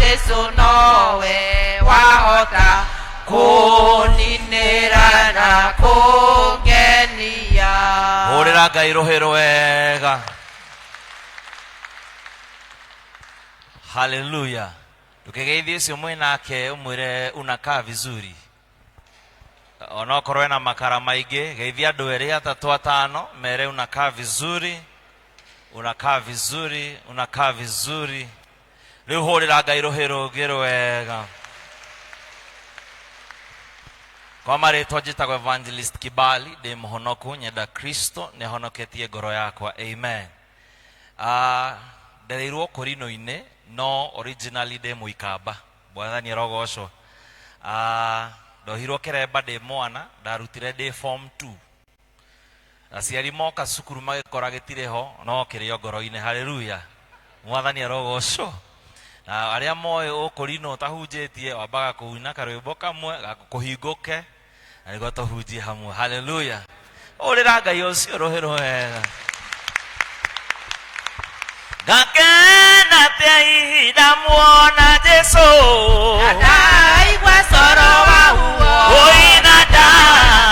Jesu nowe wahota kũninĩra na kũngenia. Hũrĩra Ngai rũhĩ rwega. Haleluya. Ndũkĩgeithie ũcio mwĩ nake ũmwĩre unakaa vizuri. Onokorwo ena makara maingĩ, geithia andũ erĩ atatũ atano, mere unakaa vizuri, unakaa vizuri, unakaa vizuri. Rĩu hũrĩra Ngai rũhĩ rũngĩ rwega. Kwa marĩtwa njĩtagwo Evangelist Kibali, ndĩ mũhonoku, nyenda Kristo, nĩ ahonoketie ngoro yakwa. Amen. Ah, ndereirwo kũrinũ-inĩ, no originally ndĩ Mũikamba. Mwathani arogocwo. Ah, ndohirwo kĩremba ndĩ mwana, ndarutire ndĩ form 2. Aciari moka cukuru magĩkora gĩtirĩ ho, no kĩrĩ o ngoro-inĩ. Haleluya. Mwathani arogocwo. Na arĩa moĩ ũkũrinwo ũtahunjĩtie, wambaga kũina karwĩmbo kamwe kũhingũke, na nĩguo tũhunjie hamwe. Haleluya. Ũrĩra Ngai ũcio rũhĩ rwega. Ngakena atĩa ihinda muona Jesu. Ndaigua coro wa huo. Ũina nda.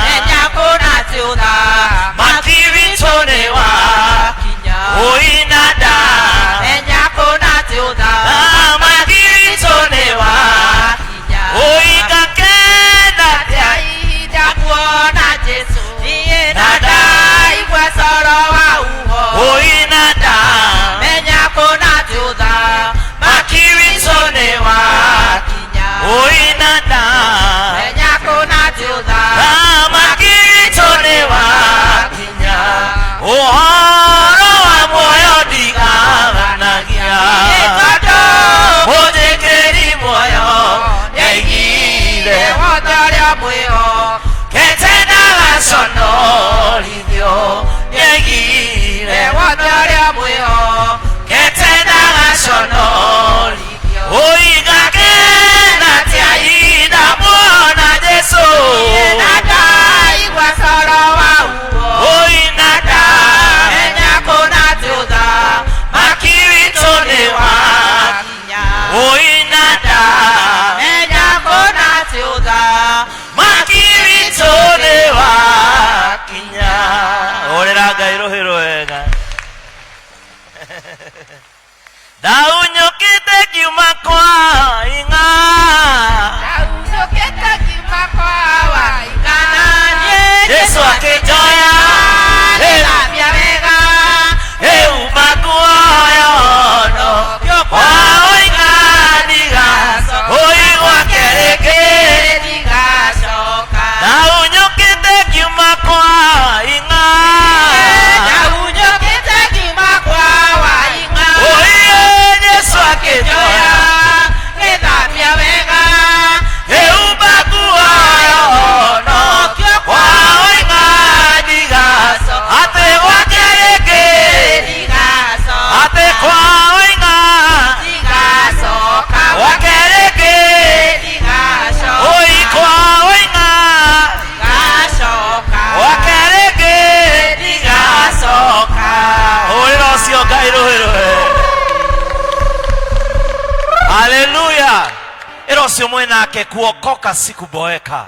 Menya kũna ciũtha. Maki witũ nĩ wa. Kinya. Ũina nda. Menya kũna ciũtha. Maki witũ nĩ wa. Kinya. Oi ngakena atĩa Ihinda muona Jesu. Niĩ Na na ndaigua coro wa huo. Ũina nda. Menya kũna ciũtha. Maki witũ nĩ wa. Kinya. Ũina nda. Menya kũna ciũtha. Maki witũ nĩ wa. Kinya. Ũhoro wa muoyo ndigaganagia. Tondũ Mũnjĩkĩri muoyo nĩaigire. wothe ũrĩa mwĩho. Kete ndagaconorithio nĩaigire. Wothe ũrĩa mwĩho. Kete ndagaconorithio. Ũigakena atĩa ihinda muona Jesu. Na ndaigua coro wa huo. Ũina nda. Menya kũna ciũtha. Maki witũ nĩ wa. Kinya. Ũina nda. Menya kũna ciũtha. Maki witũ nĩ wa kinya. Hũrĩra Ngai rũhĩ rwega. Ndaunyũkĩte ngiuma kwa ing'a. Ndaunũkĩte ngiuma kwa Waing'a. Jesu akĩnjoya. Ngĩthambia wega. Rĩu makuoya ono. Kwa ũing'a ndigacoka. Ũi gwake rĩngĩ. Ndigacoka. Ndaunyũkĩte ngiuma kwa ing'a. Ndaunũkĩte ngiuma kwa Waing'a. Oi, Jesu akĩnjoya. Ngĩthambia wega. Rĩu makuoya ono. Kwa ũing'a ndigacoka. Atĩ gwake rĩngĩ. Ndigacoka. Atĩ kwa ũing'a. Ndigacoka. Gwake rĩngĩ. Ndigacoka. Oi, kwa ũing'a. Ndigacoka. Gwake rĩngĩ. Ndigacoka. Hũrĩra ũcio Ngai rũhĩ rũhe. Haleluya. Ĩra ũcio mwĩ nake kuokoka si kuboeka.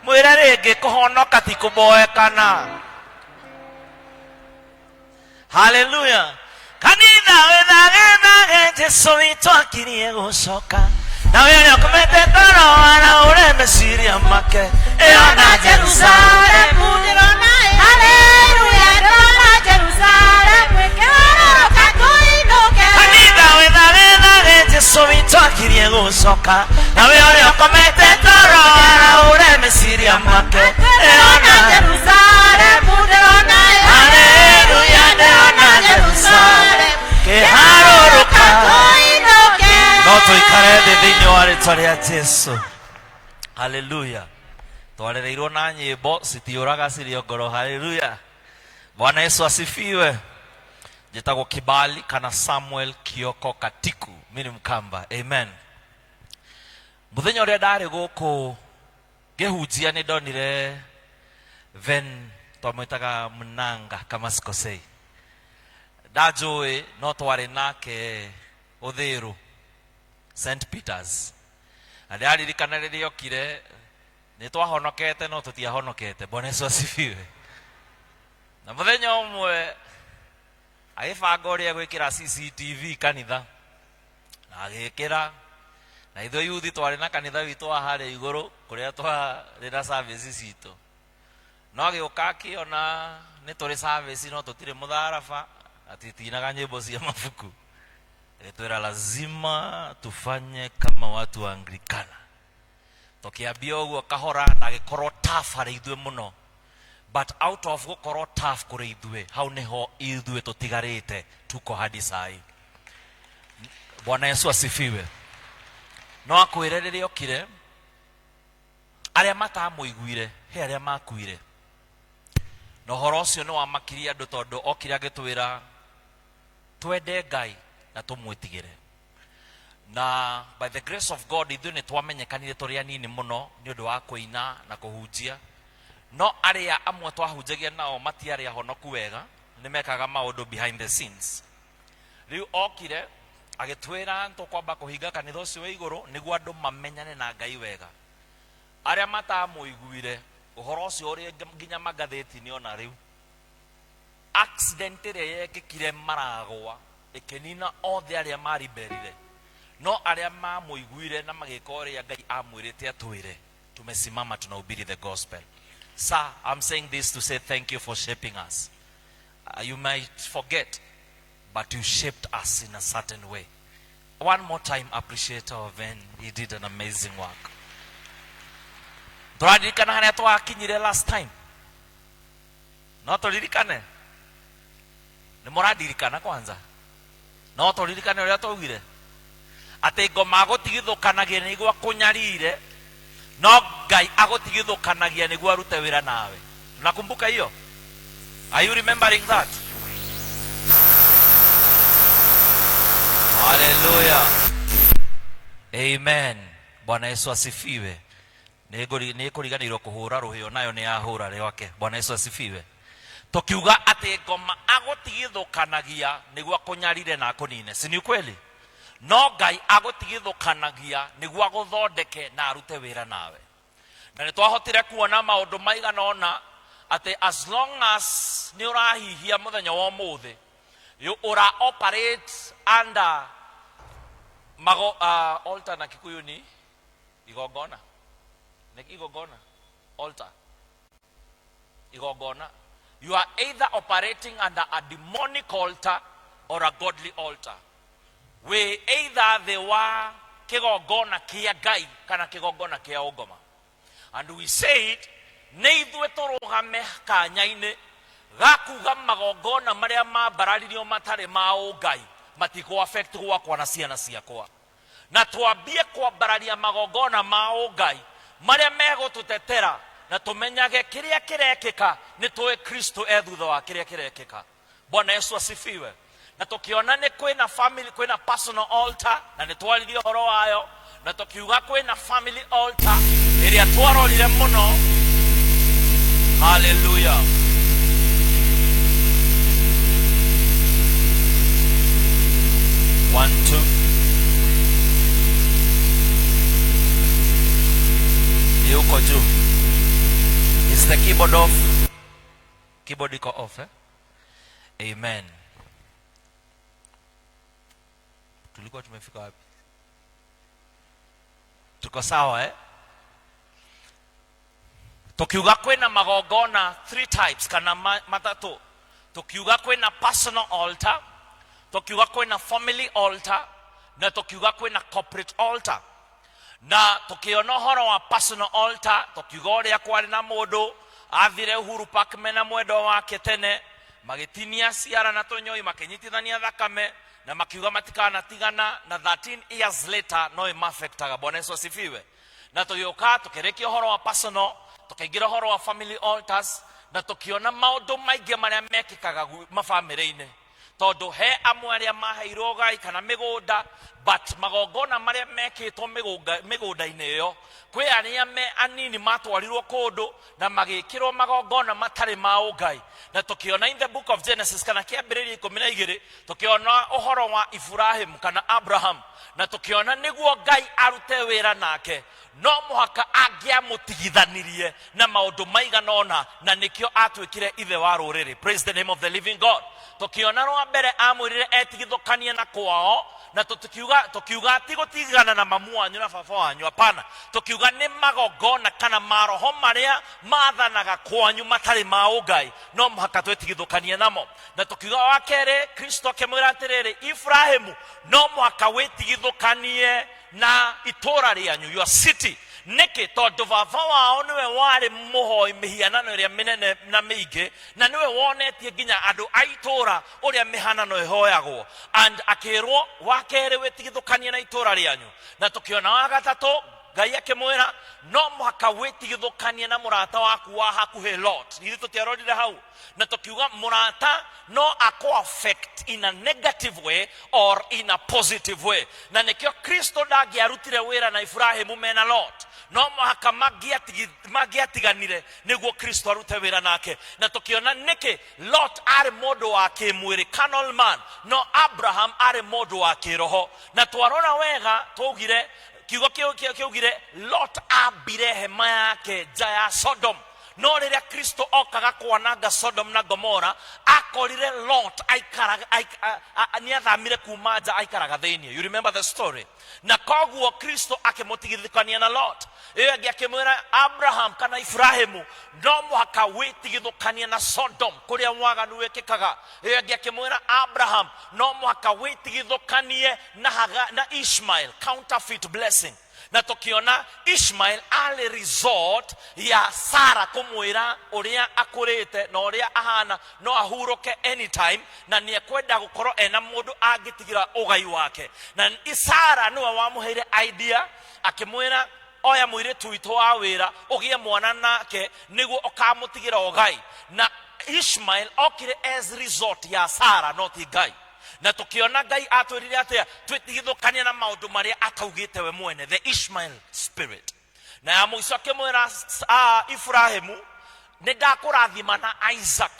Mwĩre rĩngĩ kũhonoka ti kũboekana. Haleluya. Kanitha wĩthagethage Jesu witũ akirie gũcoka. Na we ũrĩa ũkomete toro araũre meciria make. Ĩyo na Jerusalemu ndĩrona Haleluya ndĩrona Jerusalemu ĩkĩharũrũka tũinũke. Kanitha wĩthagethage Jesu witũ akirie gũcoka. Na we ũrĩa ũkomete toro araũre meciria make. Ĩyo Ndĩrona na Jerusalemu ndĩrona Haleluya ndĩrona Jerusalemu kĩharũrũka. tũinũke. No tũikare thĩ thĩinĩ wa rĩtwa rĩa Jesu. Haleluya. Twarereirwo na nyĩmbo citiũraga cirĩ o ngoro. Haleluya. Bwana Yesu asifiwe. Njĩtagwo Kibali kana Samuel Kioko Katiku. Mimi ni Mkamba. Amen. Mũthenya ũrĩa ndarĩ gũkũ ngĩhunjia nĩ ndonire Ven twamwĩtaga Mnanga kama sikosei. Ndanjũĩ no twarĩ nake Uthiru, St Peters. Na ndĩraririkana rĩrĩa okire nĩ twahonokete no tũtiahonokete. Bwana Yesu asifiwe. Na mũthenya ũmwe agĩbanga ũrĩa gwĩkĩra CCTV kanitha, na agĩkĩra, na ithuĩ yuthi twarĩ na kanitha witũ wa harĩa igũrũ kũrĩa twarĩ na service citũ. No agĩũka akĩona nĩ tũrĩ service no tũtirĩ mũtharaba na tũtinaga nyĩmbo cia mabuku. Agĩtwĩra lazima tufanye kama watu wa Anglikana. Tũkĩambia ũguo kahora na agĩkorwo tough harĩ ithuĩ mũno. But out of gũkorwo tough kũrĩ ithuĩ, hau nĩho ithuĩ tũtigarĩte tuko hadi sai. Bwana Yesu asifiwe. No akwĩre rĩrĩa okire, arĩa matamũiguire he arĩa makuire. Na ũhoro ũcio nĩ wamakirie andũ tondũ okire agĩtwĩra twende Ngai na tũmwĩtigĩre. Na by the grace of God ithuĩ nĩ twamenyekanire tũrĩ anini mũno nĩ ũndũ wa kũina na kũhunjia. No arĩa amwe twahunjagia nao matiarĩ ahonoku wega, nĩ mekaga maũndũ behind the scenes. Rĩu okire agĩtwĩra tũkwamba kũhinga kanitha ũcio wa igũrũ nĩguo andũ mamenyane na Ngai wega. Arĩa matamũiguire, ũhoro ũcio ũrĩ nginya magathĩti-inĩ ona rĩu. Accident ĩrĩa yekĩkire Maragwa ĩkĩnina othe arĩa mariberire, no arĩa mamũiguire na magĩka ũrĩa Ngai amwĩrĩte atwĩre, tumesimama tunahubiri the gospel. Sir, I'm saying this to say thank you for shaping us. You might forget, but you shaped us in a certain way. One more time, appreciate our Ven. He did an amazing work. Tũraririkana harĩa twakinyire last time. No tũririkane? Nĩ mũrandirikana kwanza? No tũririkane ũrĩa twaugire? Atĩ ngoma agũtigithũkanagia nĩguo akũnyarire, no Ngai agũtigithũkanagia nĩguo arute wĩra nawe. Unakumbuka hiyo? Are you remembering that? Hallelujah. Amen. Bwana Yesu asifiwe. Nĩ ngũriganĩirwo kũhũra rũhĩo nayo nĩ yahũra rwake. Bwana Yesu asifiwe. Tukiuga atĩ ngoma agũtigithũkanagia nĩguo akũnyarire na akũnine, si ni kweli? No Ngai agũtigithũkanagia nĩguo agũthondeke na arute wĩra nawe. Na nĩ twahotire kuona maũndũ maigana ũna atĩ as long as nĩ ũrahihia mũthenya wa ũmũthĩ, you ũra operate under mago, altar na Kikuyu ni igongona. Nĩ igongona? Altar. Igongona. You are either operating under a demonic altar or a godly altar. Wĩ either thĩ wa kĩgongona kĩa Ngai kana kĩgongona kĩa ũngoma. And we said nĩ ithuĩ tũrũgame kanya-inĩ ga kuga magongona marĩa mambararirio matarĩ ma ũngai matikũ affect gwakwa na ciana ciakwa. Na twambie kwambararia magongona ma ũngai marĩa megũtũtetera na tũmenyage kĩrĩa kĩrekĩka nĩ tũĩ Kristo e thutha wa kĩrĩa kĩrekĩka. Bwana Yesu asifiwe. Na tukiona nĩ kwĩna family, kwĩna personal altar, na nĩ twaririe ũhoro wayo, na tukiuga kwĩna family altar ĩrĩa twarorire mũno. Hallelujah. One, two. Yuko juu. Is the keyboard off? Keyboard iko off, eh? Amen. Tulikuwa tumefika wapi? Tuko sawa, eh? Tukiuga kwĩna magongona three types kana matatũ. Tukiuga kwĩna personal altar, tukiuga kwĩna family altar, na tukiuga kwĩna corporate altar. Na tukiona ũhoro wa personal altar, tukiuga ũrĩa kwarĩ na mũndũ athire Uhuru Park mena mwendwa wake tene, magĩtinia ciara na tũnyoi, makĩnyitithania thakame na makiuga matikanatigana, na 13 years later no ĩmafektaga. Bwana Yesu asifiwe. Na tũgĩũka tũkĩrĩkia ũhoro wa personal, tũkĩingĩra ũhoro wa family altars, na tũkĩona maũndũ maingĩ marĩa mekĩkaga mabamĩrĩ-inĩ. Tondũ he amwe arĩa maheirwo ũgai kana mĩgũnda, but magongona marĩa mekĩtwo mĩgũnda-inĩ ĩyo, kwĩ arĩa me anini matwarirwo kũndũ na magĩkĩrwo magongona matarĩ ma ũngai. Na tũkĩona in the book of Genesis, kana Kĩambĩrĩria 12, tũkĩona ũhoro wa Iburahĩmu kana Abraham, na tũkĩona nĩguo Ngai arute wĩra nake no mũhaka angĩamũtigithanirie na maũndũ maigana ũna, na nĩkĩo atuĩkire ithe wa rũrĩrĩ. Praise the name of the living God. Tũkĩona rwa mbere amwĩrire etigithũkanie na kwao, na tũkiuga ti gũtigana na mamu wanyu na baba wanyu, hapana. Tũkiuga nĩ magongona kana maroho marĩa mathanaga kwanyu matarĩ ma ũngai, no mũhaka twĩtigithũkanie namo. Na tũkiuga wa kerĩ, Kristo akĩmwĩra atĩrĩrĩ, Ibrahimu, no mũhaka wĩtigithũkanie na itũra rĩanyu, your city. Nĩkĩ? Tondũ baba wao nĩwe warĩ mũhoi mĩhianano ĩrĩa mĩnene na mĩingĩ, na nĩwe wonetie nginya andũ a itũra ũrĩa mĩhanano ĩhoyagwo. And akĩrwo wa kerĩ, wĩtigithũkanie na itũra rĩanyu. Na tũkĩona wa gatatũ, Ngai akĩmwĩra no mũhaka wĩtigithũkanie na mũrata waku wa hakuhĩ Lot. Ithuĩ tũtiarorire hau, na tũkiuga mũrata no akũ affect in a negative way or in a positive way, na nĩkĩo Kristo ndangĩarutire wĩra na Ibrahimu mena Lot. No mũhaka mangĩatiganire nĩguo Kristo arute wĩra nake. Na tũkĩona nĩkĩ Lot arĩ mũndũ wa kĩmwĩrĩ, carnal man, no Abraham arĩ mũndũ wa kĩroho. Na twarora wega twaugire kiugo kĩaugire Lot ambire hema yake nja ya Sodom, no rĩrĩa Kristo okaga kwananga Sodom na Gomora, akorire Lot aikaraga, nĩ athamire kuma nja aikaraga thĩinĩ. You remember the story? Na koguo Kristo akĩmũtigithũkania na Lot. Ĩyo ĩngĩ akĩmwĩra Abraham kana Ibrahimu, no mũhaka wĩtigithũkanie na Sodom kũrĩa waganu wĩkĩkaga. Ĩyo ĩngĩ akĩmwĩra Abraham, no mũhaka wĩtigithũkanie na Haga, na Ishmael, counterfeit blessing. Na tũkĩona Ishmael arĩ result ya Sara kũmwĩra ũrĩa akũrĩte na ũrĩa ahana no ahurũke anytime, na nĩ ekwenda gũkorwo ena mũndũ angĩtigĩra ũgai wake. Na Sara nĩwe wamũheire idea, akĩmwĩra oya mũirĩtu witũ wa wĩra ũgĩe mwana nake nĩguo ũkamũtigĩra ũgai. Na Ishmael okire as result ya Sara, no ti Ngai. Na tũkĩona Ngai atwĩrire atĩa, twĩtigithũkanie na maũndũ marĩa ataugĩte we mwene, the Ishmael spirit. Na ya mũico akĩmwĩra Ibrahimu, nĩ ndakũrathima na Isaac,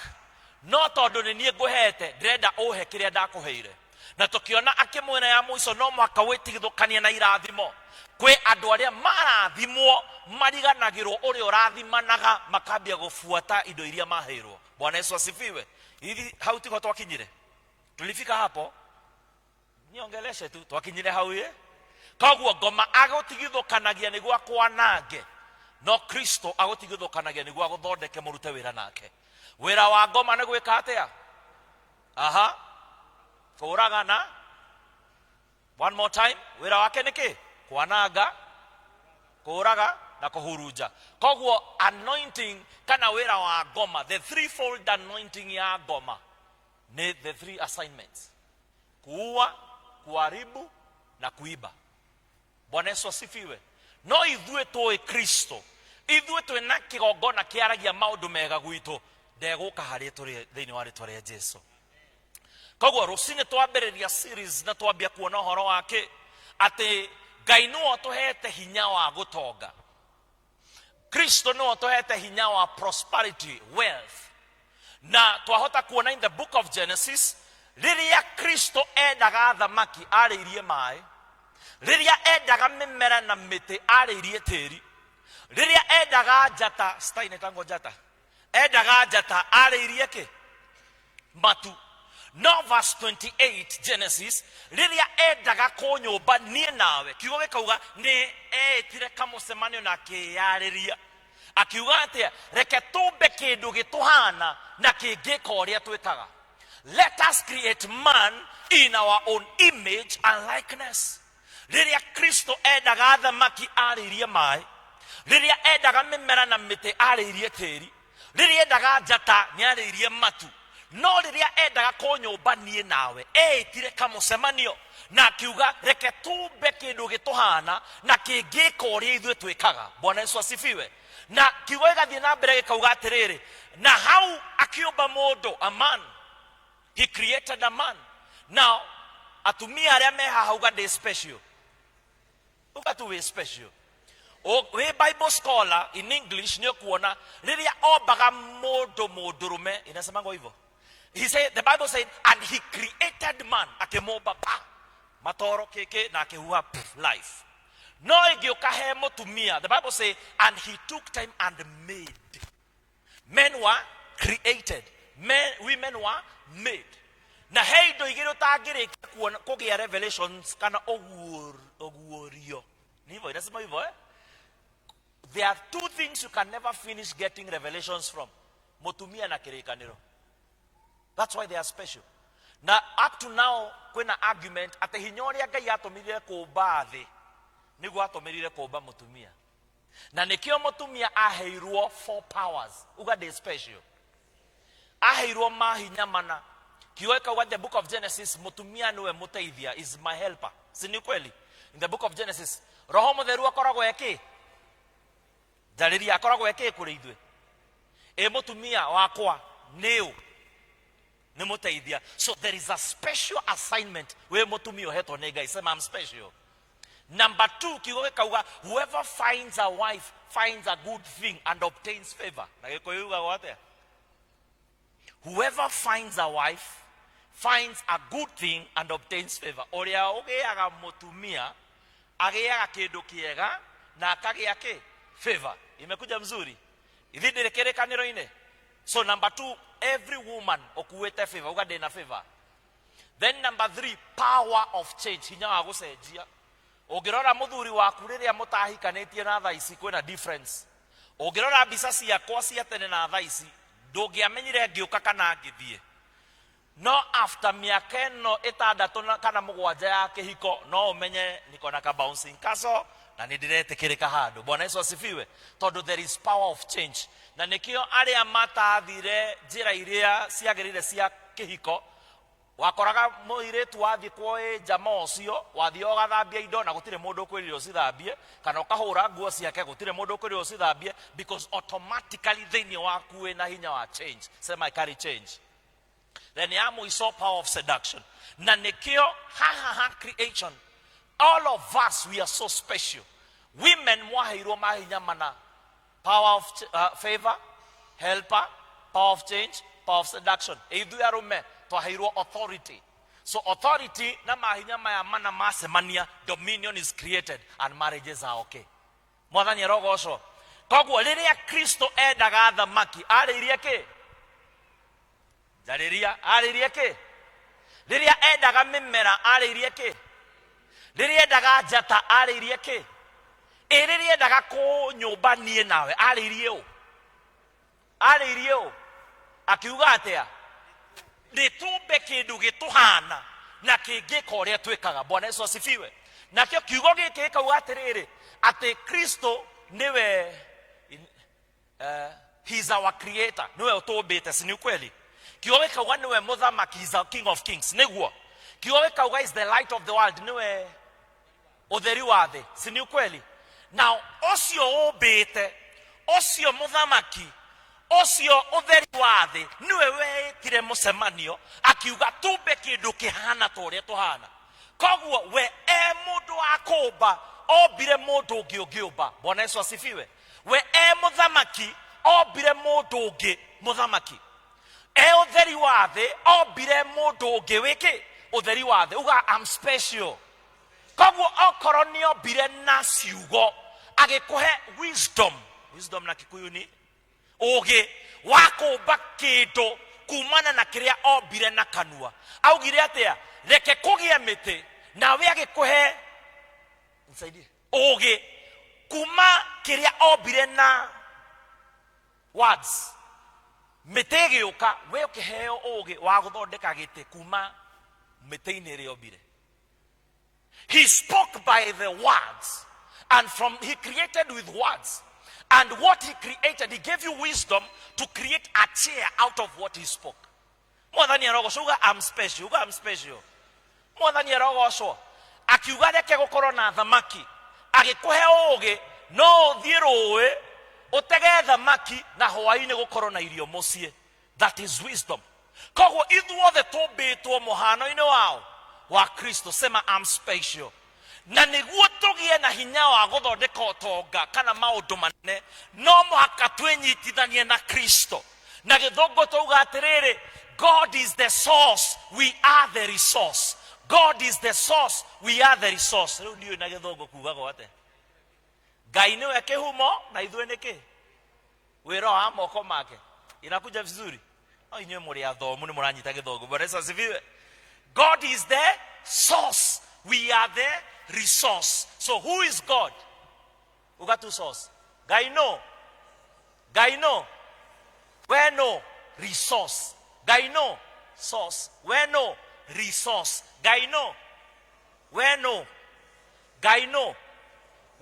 no tondũ nĩ niĩ ngũhete, ndĩrenda ũhe kĩrĩa ndakũheire. Na tũkĩona akĩmwĩra ya mũico, no mũhaka wĩtigithũkanie na irathimo. Kwĩ andũ arĩa marathimwo mariganagĩrwo ũrĩa ũrathimanaga, makambia gũbuata indo iria maheirwo. Bwana Yesu asifiwe. Hivi hau tiho twakinyire? Tulifika hapo? Niongeleshe tu, twakinyire hau ye. Koguo ngoma agũtigithũkanagia nĩguo akwanange, no Kristo agũtigithũkanagia nĩguo agũthondeke mũrute wĩra nake. Wĩra wa ngoma nĩ gwĩka atĩa? Aha, kũũragana. One more time, wĩra wake nĩ kĩ? Kwananga, kũũraga na kũhurunja. Koguo anointing kana wĩra wa ngoma, the threefold anointing ya ngoma nĩ the three assignments: kuua, kuharibu na kuiba. Bwana Yesu asifiwe. No ithuĩ tũĩ Kristo, ithuĩ twĩna kĩgongona kĩaragia maũndũ mega gwitũ, ndegũka harĩa tũrĩ thĩinĩ wa rĩtwa rĩa Jesu. Koguo rũcinĩ twambĩrĩria series na twambia kuona ũhoro wake atĩ Ngai nĩwe ũtũhete hinya wa gũtonga, Kristo nĩwe ũtũhete hinya wa prosperity, wealth. Na twahota kuona in the book of Genesis, rĩrĩa Kristo endaga thamaki arĩirie maĩ, rĩrĩa endaga mĩmera na mĩtĩ arĩirie tĩri, rĩrĩa endaga njata, star inetangwo njata, endaga njata arĩirie kĩ? Matu. No verse 28 Genesis, rĩrĩa endaga kũnyũmba niĩ nawe, kiugo gĩkauga nĩ eĩtire kamũcemanio na akĩyarĩria, akiuga atĩa? Reke tũmbe kĩndũ gĩtũhana na kĩngĩka ũrĩa twĩkaga. Let us create man in our own image and likeness. Rĩrĩa Kristo endaga thamaki arĩirie maĩ, rĩrĩa endaga mĩmera na mĩtĩ arĩirie tĩri, rĩrĩa endaga njata nĩ arĩirie matu, no rĩrĩa endaga kũnyũmba niĩ nawe, eĩtire kamũcemanio na akiuga reke tũmbe kĩndũ gĩtũhana na kĩngĩka ũrĩa ithuĩ twĩkaga. Bwana Yesu asifiwe. Na kiugo gĩgathiĩ na mbere gĩkauga atĩrĩrĩ, na hau akĩũmba mũndũ, a man. He created a man. Now atumia arĩa me haha, uga ndĩ special, uga tu wĩ special. Wĩ Bible scholar in English, nĩ ũkuona rĩrĩa ombaga mũndũ mũndũrũme, inasemangwo hivyo. He said, the Bible said, "And he created man," akĩmũmba pa matoro kĩkĩ na akĩhuha pff, life. No ĩngĩũka he mũtumia, the Bible say, "And he took time and made." Men were created, men, women were made. Na he indo igĩrĩ ũtangĩrĩkia kuona kũgĩa revelations kana ũguũrio. Ni hivyo inasema hivyo, eh? There are two things you can never finish getting revelations from: mũtumia na kĩrĩkanĩro. That's why they are special. Na up to now kwĩna argument atĩ hinya ũrĩa Ngai atũmĩrire kũmba thĩ nĩguo atũmĩrire kũmba mũtumia, na nĩkĩo mũtumia aheirwo four powers. Uga ndĩ special. Aheirwo mahinya mana. Kiugo gĩkauga, the Book of Genesis, mũtumia nĩwe mũteithia, is my helper. Si ni kweli? In the Book of Genesis, Roho Mũtheru akoragwo eki njarĩria, akoragwo eki kũrĩ ithuĩ. Ĩ mũtumia wakwa nĩ ũ? Nĩ mũteithia. So there is a special assignment wĩ mũtumia ũhetwo nĩ Ngai. Sema, "I'm special." Number two, kiugo gĩkauga, "Whoever finds a wife finds a good thing and obtains favor." Na Gĩkũyũ yugagwo atĩa? Whoever finds a wife finds a good thing and obtains favor. Ũrĩa ũgĩaga mũtumia agĩaga kĩndũ kĩega na akagĩa kĩ? Favor. Imekuja mzuri ithi ndĩrĩ kĩrĩkanĩro-inĩ. So number two, every woman ũkuĩte favor. Uga ndĩna favor. Then number three, power of change, hinya wa gũcenjia. Ũngĩrora mũthuri waku rĩrĩa mũtahikanĩtie na thaa ici, kwĩna difference. Ũngĩrora mbica ciakwa cia tene na thaa ici, ndũngĩamenyire ngĩũka kana ngĩthiĩ. No after mĩaka ĩno 6 kana 7 ya kĩhiko, no ũmenye niko na ka bouncing castle na nĩ ndĩretĩkĩrĩka handũ. Bwana Yesu asifiwe. Tondũ there is power of change. Na nĩkĩo arĩa matathire njĩra iria ciagĩrĩire cia kĩhiko, wakoraga mũirĩtu wathiĩ kwa jama ũcio, wathiĩ ũgathambia indo na gũtirĩ mũndũ ũkwĩrire ũcithambie, kana ũkahũra nguo ciake, gũtirĩ mũndũ ũkwĩrire ũcithambie, because automatically thĩinĩ waku wĩna hinya wa change. Sema, "I carry change." Then ya mũico, power of seduction. Na nĩkĩo haha ha creation, all of us, we are so special. Women mwaheirwo mahinya mana: power of favor, helper, power of change, power of seduction. Ithuĩ arũme twaheirwo authority. So authority na mahinya maya mana macemania, dominion is created and marriages are okay. Mwathani arogocwo. Koguo rĩrĩa Kristo endaga thamaki, arĩirie kĩ? Njarĩria, arĩirie kĩ? Rĩrĩa endaga mĩmera, arĩirie kĩ? Rĩrĩa endaga njata, arĩirie kĩ? Ĩ rĩrĩa endaga kũnyũmba niĩ nawe, arĩirie ũ? Arĩirie ũ? Akiuga atĩa? Nĩ tũmbe kĩndũ gĩtũhana na kĩngĩka ũrĩa twĩkaga. Bwana Yesu asifiwe. Nakĩo kiugo gĩkĩ gĩkauga atĩrĩrĩ, atĩ Kristo nĩwe he is our creator, niwe ũtũmbĩte. Si ni ukweli? Kiugo gĩkauga niwe mũthamaki, he is our King of kings. Nĩguo kiugo gĩkauga is the light of the world, niwe ũtheri wa thĩ. Si ni ukweli? Na ũcio ũmbĩte, ũcio mũthamaki, ũcio ũtheri wa thĩ, niwe weĩtire mũcemanio akiuga tumbe kĩndũ kĩhana ta ũrĩa tũhana. Koguo we e mũndũ wa kũmba, ombire mũndũ ũngĩ ũngĩũmba. Bwana Yesu asifiwe. We e mũthamaki, ombire mũndũ ũngĩ mũthamaki. E ũtheri wa thĩ, ombire mũndũ ũngĩ wĩkĩ? Ũtheri wa thĩ. Uga, "I'm special." Koguo okorwo nĩ ombire na ciugo, agĩkũhe wisdom. Wisdom na Kikuyu ni ũgĩ wa kũmba kĩndũ kumana na kĩrĩa ombire na kanua. Augire atĩa? Reke kũgĩe mĩtĩ. Nawe agĩkũhe, nisaidie, ũgĩ kuma kĩrĩa ombire na words, mĩtĩ ĩgĩũka, we ũkĩheo ũgĩ wa gũthondeka gĩtĩ kuma mĩtĩ-inĩ ĩrĩa ombire. He spoke by the words, and from he created with words. And what he created, he gave you wisdom to create a chair out of what he spoke. Mwathani arogocwo. Uga, "I'm special." Uga, "I'm special." Mwathani arogocwo. Akiuga reke gũkorwo na thamaki, agĩkũhe ũgĩ no ũthiĩ rũĩ ũtege thamaki na hwaĩ-inĩ gũkorwo na irio mũciĩ. That is wisdom. Koguo ithuothe tũmbĩtwo mũhano-inĩ wao wa Kristo. Sema, I'm special. Na nĩguo tũgĩe na hinya wa gũthondeka ũtonga kana maũndũ manene, no mũhaka twĩnyitithanie na Kristo. Na gĩthũngũ tũuga atĩrĩrĩ, God is the source, we are the resource. God is the source, we are the resource. Rĩu ndiũĩ na gĩthũngũ kugagwo atĩa. Ngai nĩwe kĩhumo na ithuĩ nĩ kĩ? Wĩra wa moko make. Inakuja vizuri. No inyuĩ mũrĩ athomu nĩ mũranyita gĩthũngũ. Bwana Yesu asifiwe. God is the source, we are the resource. So who is God? Uga tu source. Ngai no. Ngai no. We no resource. Ngai no source. We no resource. Ngai no. We no. Ngai no.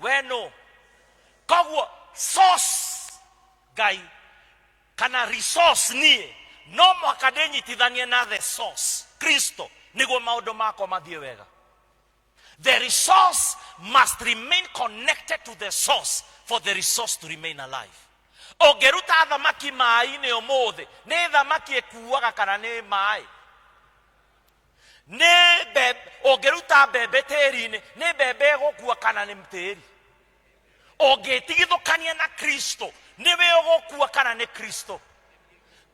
We no. Koguo source Ngai kana resource niĩ no mũhaka ndĩnyitithanie na the source Kristo nĩguo maũndũ makwa mathiĩ wega. The resource must remain connected to the source for the resource to remain alive. Ũngĩruta thamaki maĩ-inĩ ũmũthĩ, nĩ thamaki ĩkuaga kana nĩ maĩ? Nĩ mbembe, ũngĩruta mbembe tĩri-inĩ, nĩ mbembe ĩgũkua kana nĩ tĩri? Ũngĩtigithũkania na Kristo, nĩwe ũgũkua kana nĩ Kristo?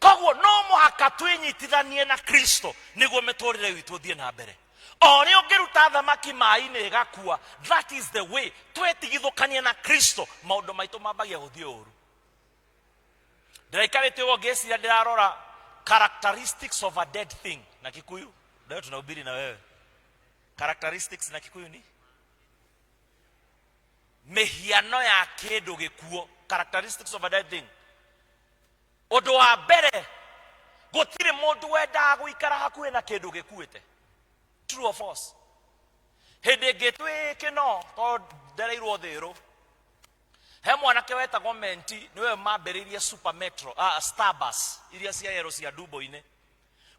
Koguo no mũhaka twĩnyitithanie na Kristo nĩguo mĩtũrĩre witũ ũthiĩ na mbere. O ũrĩa ũngĩruta thamaki maĩ-inĩ ĩgakua, that is the way. Twetigithũkania na Kristo, maũndũ maitũ mambagia gũthiĩ ũru. Ndĩraikarĩte ũguo ngĩciria, ndĩrarora characteristics of a dead thing na Kikuyu. Leo tunahubiri na wewe. Characteristics na Kikuyu ni mĩhiano ya kĩndũ gĩkuo. Characteristics of a dead thing. Ũndũ wa mbere, gũtirĩ mũndũ wendaga gũikara hakuhĩ na kĩndũ gĩkuĩte. True or false? Hĩndĩ ĩngĩ twĩ kĩno, tondũ ndereirwo thĩrũ, he mwanake wetagwo Menti, nĩwe mambĩrĩirie Super Metro, Starbus iria cia yero cia ndumbo-inĩ.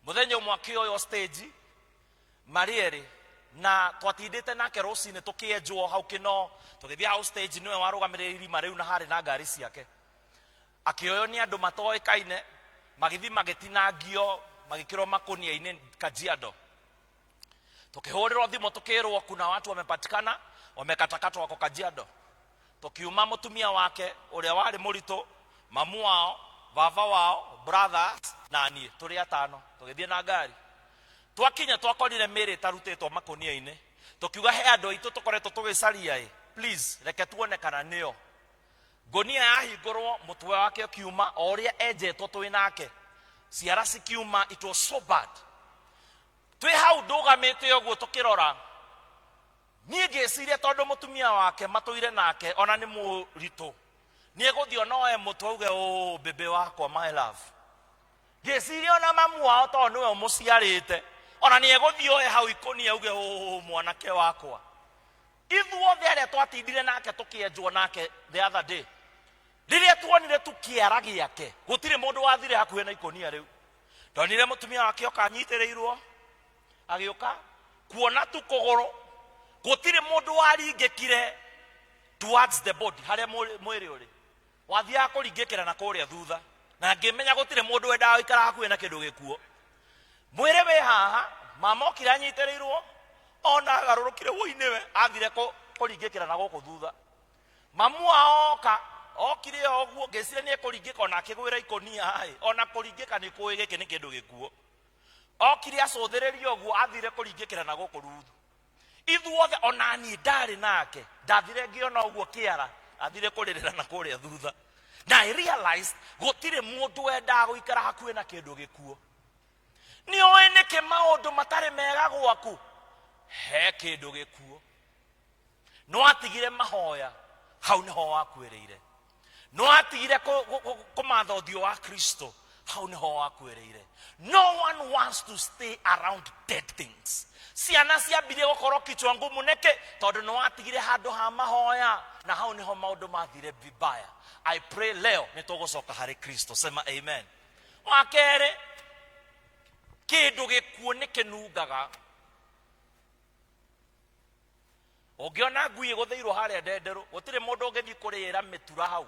Mũthenya ũmwe akĩoywo stage marĩ erĩ, na twatindĩte nake rũcinĩ tũkĩenjwo hau kĩno, tũgĩthiĩ hau stage, nĩwe warũgamĩrĩire irima rĩu na harĩ na ngari ciake. Akĩoywo nĩ andũ matoĩkaine, magĩthiĩ magĩtinangio, magĩkĩrwo makũnia-inĩ Kajiado. Tukĩhũrĩrwo thimũ tukĩrwo kuna watu wamepatikana wamekatakatwa wako Kajiado. Tukiuma mũtumia wake ũrĩa warĩ mũritũ, mamu wao, baba wao, brothers na niĩ, tũrĩ atano, tũgĩthiĩ na ngari. Twakinya twakorire mĩĩrĩ ĩtarutĩtwo makũnia-inĩ, tũkiuga he andũ aitũ tũkoretwo tũgĩcaria ĩ, please reke tuone kana nĩo. Ngũnia yahingũrwo, mũtwe wake ũkiuma o ũrĩa enjetwo twĩ nake, ciara cikiuma, it was so bad. Twĩ hau ndũgamĩte ũguo tũkĩrora, niĩ ngĩciria tondũ mũtumia wake matũire nake ona nĩ mũritũ, nĩ egũthiĩ ona oe mũtwe auge ũ bebe wakwa, my love. Ngĩciria ona mamu wao tondũ nĩwe ũmũciarĩte, ona nĩ egũthiĩ oe hau ikũnia auge ũ mwanake wakwa. Ithuothe arĩa twatindire nake tũkĩenjwo nake the other day, rĩrĩa tuonire tu kĩara gĩake, gũtirĩ mũndũ wathire hakuhĩ na ikũnia rĩu. Ndonire mũtumia wake oka anyitĩrĩirwo, agĩũka kuona tu kũgũrũ, gũtirĩ mũndũ waringĩkire towards the body harĩa mwĩrĩ ũrĩ, wathiaga kũringĩkĩra na kũrĩa thutha, na ngĩmenya gũtirĩ mũndũ wendaga gũikara hakuhĩ na kĩndũ gĩkuo. Mwĩrĩ wĩ haha, mama okire anyitĩrĩirwo, ona agarũrũkire wũi nĩwe, athire kũringĩkĩra na gũkũ thutha. Mamu wao oka, okire o ũguo, ngĩciria nĩ ekũringĩka ona akĩgwĩra ikũnia ĩ, ona kũringĩka nĩ kũĩ gĩkĩ nĩ kĩndũ gĩkuo. Okire acũthĩrĩrie ũguo, athire kũringĩkĩra na gũkũ ruthu. Ithuothe ona niĩ ndarĩ nake, ndathire ngĩona ũguo kĩara, athire kũrĩrĩra na kũrĩa thutha. Na I realized gũtirĩ mũndũ wendaga gũikara hakuhĩ na kĩndũ gĩkuo. Nĩ ũĩ nĩkĩ maũndũ matarĩ mega gwaku? He kĩndũ gĩkuo. Nĩwatigire mahoya, hau nĩho wakuĩrĩire. Nĩwatigire kũmatha ũthiũ wa Kristo, hau nĩho wakuĩrĩire. No one wants to stay around dead things. Ciana ciambirie gũkorwo kichwa ngumu nĩkĩ? Tondũ nĩwatigire handũ ha mahoya, na hau nĩho maũndũ mathire vibaya. I pray leo nĩtũgũcoka harĩ Kristo. Sema amen. Wa kerĩ, kĩndũ gĩkuũ nĩ kĩnungaga. Ũngĩona ngui ĩgũthĩirwo harĩa ndenderũ, gũtirĩ mũndũ ũngĩthiĩ kũrĩĩra mĩtura hau,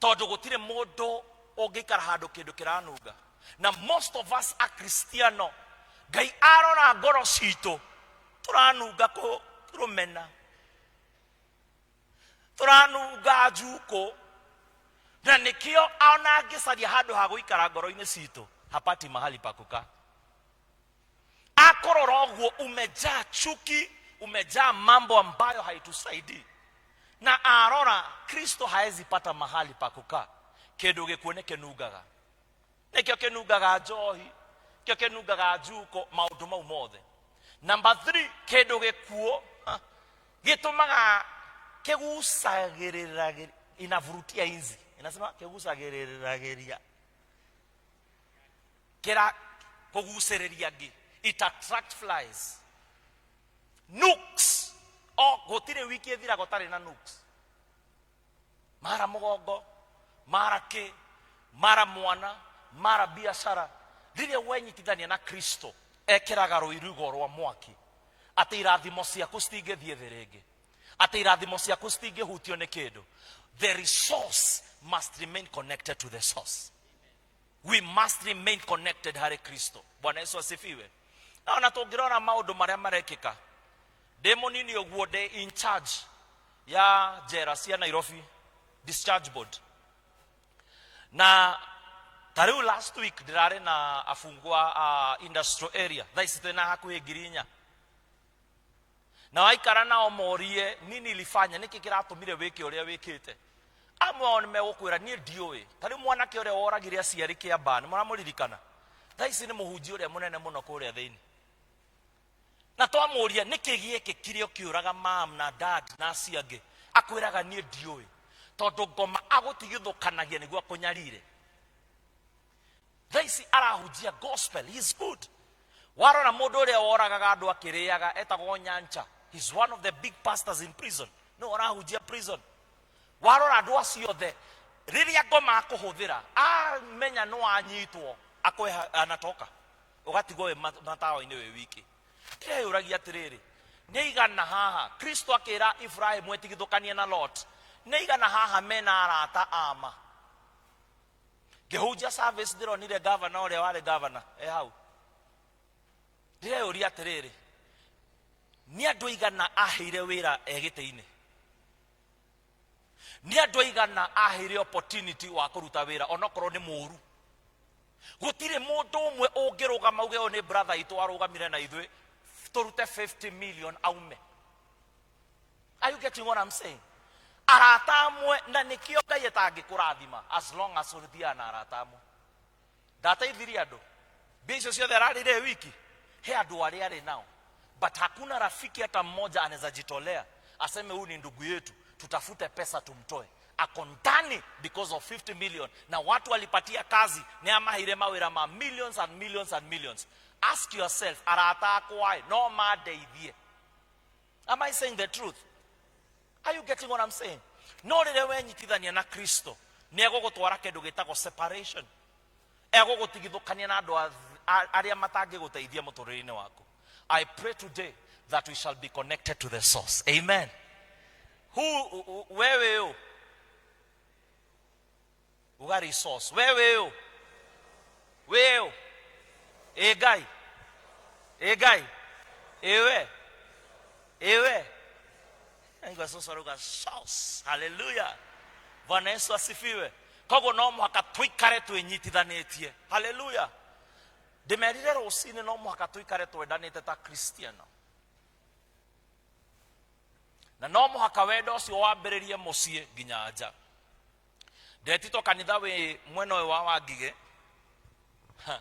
tondũ gũtirĩ mũndũ Ũngĩikara handũ kĩndũ kĩranunga. Na most of us akristiano, Ngai arora ngoro citũ, tũranunga kũrũmena, tũranunga njukũ, na nĩkĩo ona angĩcaria handũ ha gũikara ngoro-inĩ citũ hapati mahali pa kukaa. Akorora ũguo umejaa chuki, umejaa mambo ambayo haitusaidii, na arora Kristo haezi pata mahali pa kukaa. Kĩndũ gĩkuũ nĩ kĩnungaga, nĩkĩo kĩnungaga njohi, kĩo kĩnungaga njuko, maũndũ mau mothe. Number 3, kĩndũ gĩkuũ ha, gĩtũmaga kĩgucagĩrĩra, inavurutia inzi, inasema kĩgucagĩrĩragĩria, kĩra kũgucĩrĩria ngĩ, it attract flies, nooks. O gũtirĩ wiki ĩthiraga ũtarĩ na nooks, mara mũgongo, mara kĩ, mara mwana, mara biacara. Rĩrĩa wenyitithania na Kristo, ekĩraga rũirigo rwa mwaki atĩ irathimo ciaku citingĩthiĩ thĩ rĩngĩ, atĩ irathimo ciaku citingĩhutio nĩ kĩndũ. The resource must remain connected to the source. We must remain connected harĩ Kristo. Bwana Yesu asifiwe. Na ona tũngĩrora maũndũ marĩa marekĩka, ndĩ mũnini ũguo ndĩ in charge ya njera cia Nairobi discharge board, na ta rĩu last week ndĩrarĩ na afungwa a industrial area. Thaa ici twĩna hakuhĩ 4,000, na waikara nao morie nini ilifanya, nĩkĩ kĩratũmire wĩke ũrĩa wĩkĩte, amwe ao nĩ megũkwĩra niĩ ndiũĩ. Ta rĩu mwanake ũrĩa woragire aciari Kĩambaa, nĩ mũramũririkana? Thaa ici nĩ mũhunjia ũrĩa mũnene mũno kũrĩa thĩinĩ. Na twamũria nĩkĩ gĩekĩkire ũkĩũraga mam na dad na acio angĩ, akwĩraga niĩ ndiũĩ, tondũ ngoma agũtigithũkanagia nĩguo akũnyarire. Thaa ici arahunjia gospel, he is good. Warora mũndũ ũrĩa woragaga andũ akĩrĩaga etagwo Nyancha, he is one of the big pastors in prison, no arahunjia prison. Warora andũ acio othe, rĩrĩa ngoma akũhũthĩra, amenya no anyitwo akweha, anatoka, ũgatigwo wĩ matawa-inĩ wĩ wiki. Ndĩreyũragia atĩrĩrĩ, nĩ aigana haha Kristo akĩra Ibrahimu etigithũkanie na Lot, nĩ aigana haha mena arata ama? Ngĩhunjia service ndĩronire gavana ũrĩa warĩ gavana e hau. Ndĩreyũria atĩrĩrĩ, nĩ andũ aigana aheire wĩra e gĩtĩ-inĩ? Nĩ andũ aigana aheire opportunity wa kũruta wĩra onokorwo nĩ mũru? Gũtirĩ mũndũ ũmwe ũngĩrũgama uge ũyũ nĩ brother itũ arũgamire na ithuĩ tũrute 50 million aume. Are you getting what I'm saying? Arata amwe, na nĩkĩo Ngai atangĩkũrathima as long as ũthiaga na arata amwe. Ndateithirie andũ, mbia icio ciothe ararĩire wiki, he andũ arĩa arĩ nao, but hakuna rafiki hata mmoja anaweza jitolea aseme huyu ni ndugu yetu, tutafute pesa tumtoe. Ako ndani because of 50 million, na watu walipatia kazi nĩ amaheire mawĩra ma millions and millions and millions. Ask yourself, arata akwa ĩ, no mandeithie? Am I saying the truth? Are you getting what I'm saying? No rĩrĩa wenyitithania na Kristo, nĩ egũgũtwara kĩndũ gĩtagwo separation. Egũgũtigithũkania na andũ arĩa matangĩgũteithia mũtũrĩre-inĩ waku. I pray today that we shall be connected to the source. Amen. Who, wewe ũ? Uga resource. Wewe ũ? Wewe ũ? Ĩ Ngai. Ĩ Ngai. Ĩwe. Ĩwe. Aigua cũcũ arauga source. Hallelujah. Bwana Yesu asifiwe. Koguo no mũhaka tũikare twĩnyitithanĩtie. Hallelujah. Ndĩmerire rũcinĩ no mũhaka tũikare twendanĩte ta Kristiano. Na no mũhaka wendo ũcio wambĩrĩrie mũciĩ nginya nja. Ndetitwo kanitha wĩ mwena ũyũ wa Wangigĩ. Ha.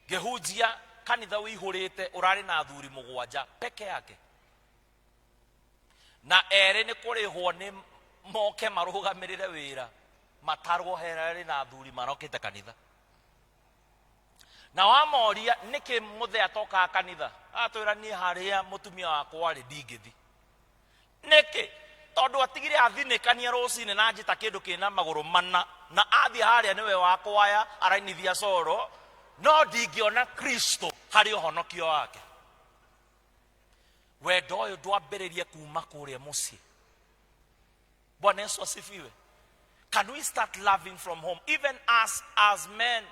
Ngĩhunjia kanitha ũihũrĩte ũrarĩ na athuri 7 peke yake. Na erĩ nĩ kũrĩhwo nĩ moke marũgamĩrĩre wĩra, matarwo herarĩ na athuri marokĩte kanitha. Na wamoria nĩkĩ mũthee atokaga kanitha, atwĩra niĩ harĩa mũtumia wakwa arĩ ndingĩthi. Nĩkĩ? Tondũ atigire athinĩkania rũcinĩ na njĩta kĩndũ kĩna magũrũ mana, na athiĩ harĩa nĩwe wakwaya arainithia coro, no ndingĩona Kristo harĩ ũhonokio wake. Wendo ũyũ ndwambĩrĩrie kuma kũrĩa mũciĩ. Bwana Yesu asifiwe. Can we start loving from home, even us as men?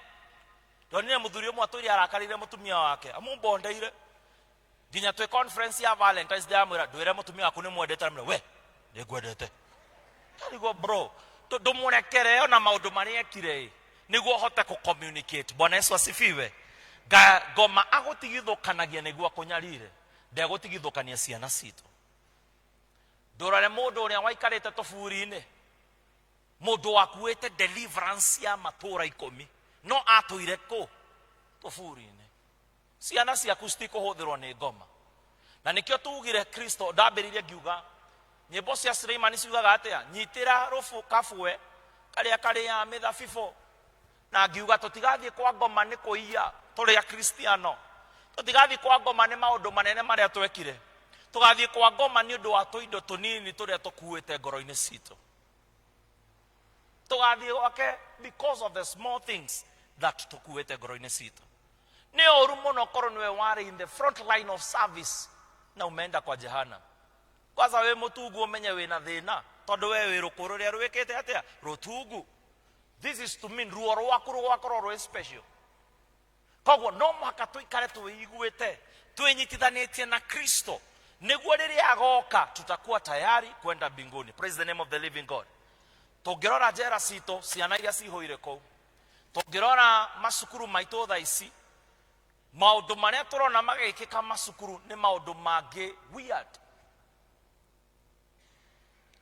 Ndonire muthuri ũmwe atũire arakarĩire mũtumia wake, amumbondeire nginya twĩ conference ya Valentine's Day, amwĩra, ndwĩre mũtumia waku nĩ mwendete. Amwĩra, we nĩ ngwendete. Ndarigwo, bro, ndũmũrekere ona maũndũ marĩa ekire ĩ, nĩguo ũhote kũ communicate. Bwana Yesu asifiwe. Ngoma agũtigithũkanagia nĩguo akũnyarire, ndegũtigithũkania ciana citũ. Ndũrore mũndũ ũrĩa waikarĩte tũburi-inĩ, mũndũ wakuĩte deliverance ya matũra 10, no atũire kũ tũburi-inĩ. Ciana ciaku citikũhũthĩrwo nĩ ngoma. Na nĩkĩo tugire Kristo ndambĩrĩirie ngiuga nyĩmbo cia Suleimani ciugaga atĩa? Nyitĩra rũbũ kabwe karĩa karĩaga mĩthabibũ. Na ngiuga tũtigathiĩ kwa ngoma nĩ kũiya tũrĩ Akristiano, tũtigathiĩ kwa ngoma nĩ maũndũ manene marĩa twekire, tũgathiĩ kwa ngoma nĩ ũndũ wa tũindo tũnini tũrĩa tũkuĩte ngoro-inĩ citũ. Tũgathiĩ gwake because of the small things that tũkuĩte ngoro-inĩ citũ. Nĩ ũru mũno korwo nĩwe warĩ in the front line of service na umeenda kwa jehana. Kwanza wĩ mũtungu, ũmenye wĩna thĩna, tondũ we wĩ rũkũ rũrĩa rwĩkĩte atĩa rũtungu. This is to mean ruo rwaku rũgakorwo rwĩ special. Koguo no mũhaka tũikare twĩiguĩte, twĩnyitithanĩtie na Kristo, nĩguo rĩrĩa agoka tutakuwa tayari kwenda mbinguni. Praise the name of the living God. Tũngĩrora njera citũ, ciana iria cihũire kũu, tũngĩrora macukuru maitũ thaa ici, maũndũ marĩa tũrona magĩkĩka macukuru nĩ maũndũ mangĩ weird.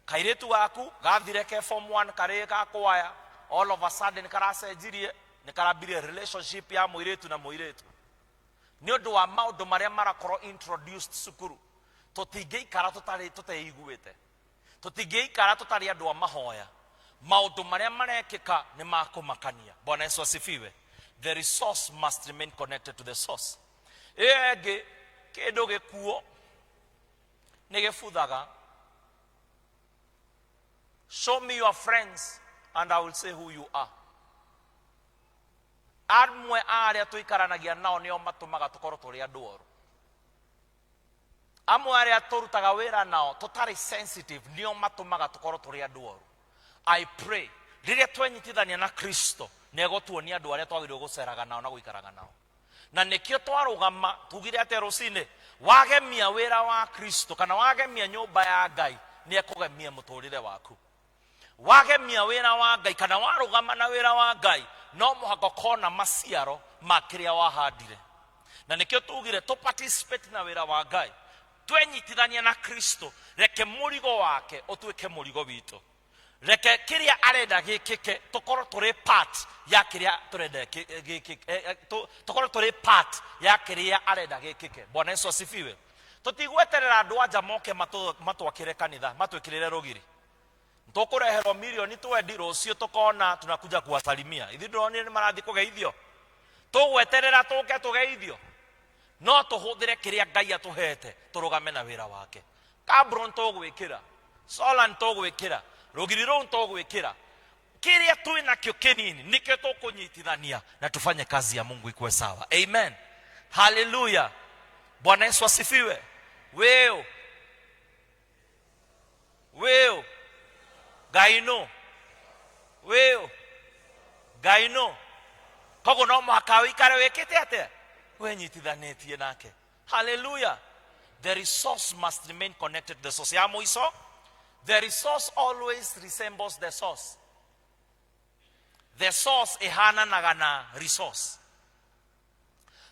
Kairĩtu gaku gathire ke form 1 karĩ ga kwaya, all of a sudden karacenjirie, nĩ karambirie relationship ya mũirĩtu na mũirĩtu nĩ ũndũ wa maũndũ marĩa marakorwo introduced cukuru. Tũtingĩikara tũtarĩ tũteiguĩte, tũtingĩikara tũtarĩ andũ a mahoya. Maũndũ marĩa marekĩka nĩ makũmakania. Bwana Yesu asifiwe. The resource must remain connected to the source. Ĩyo ĩngĩ, kĩndũ gĩkuo nĩ gĩbuthaga. Show me your friends and I will say who you are. Amwe a arĩa tũikaranagia nao nĩo matũmaga tũkorwo tũrĩ andũ oru. Amwe arĩa tũrutaga wĩra nao tũtarĩ sensitive nĩo matũmaga tũkorwo tũrĩ andũ oru. I pray rĩrĩa twenyitithania na Kristo, nĩ egũtuonia andũ arĩa twagĩrĩirwo gũceraga nao na gũikaraga nao. Na nĩkĩo twarũgama tugire atĩa rũcinĩ? Wagemia wĩra wa Kristo kana wagemia nyũmba ya Ngai, nĩ ekũgemia mũtũrĩre waku. Wagemia wĩra wa Ngai kana warũgama na wĩra wa Ngai, no mũhaka ũkona maciaro ma kĩrĩa wahandire. Na nĩkĩo tugire tũ participate na wĩra wa Ngai, twenyitithania na Kristo. Reke mũrigo wake ũtuĩke mũrigo witũ, reke kĩrĩa arenda gĩkĩke tũkorwo tũrĩ part ya kĩrĩa tũrenda gĩkĩke, tũkorwo tũrĩ part ya kĩrĩa arenda gĩkĩke. Bwana Yesu asifiwe. Tũtigweterera andũ anja moke matwakĩre kanitha, matwĩkĩrĩre rũgiri. Tũkũreherwo milioni 20 rũciũ, tũkona tunakuja kuwasalimia. Ithuĩ ndĩronire nĩ marathiĩ kũgeithio, tũgweterera tũke tũgeithio? No tũhũthĩre kĩrĩa Ngai atũhete, tũrũgame na wĩra wake. Kabro tũgwĩkĩra solar, tũgwĩkĩra rũgiri rũu, tũgwĩkĩra kĩrĩa twĩ nakĩo kĩnini, nĩkĩo tũkũnyitithania na tufanye kazi ya Mungu ikuwe sawa. Amen, haleluya. Bwana Yesu asifiwe. Wĩũ wĩũ Ngai nũ wĩũ Ngai nũ. Koguo no mũhaka ũikare wĩkĩte atĩa? Wĩnyitithanĩtie nake. Haleluya. The resource must remain connected to the source. Ya mũico, the resource always resembles the source. The source ĩhananaga na resource.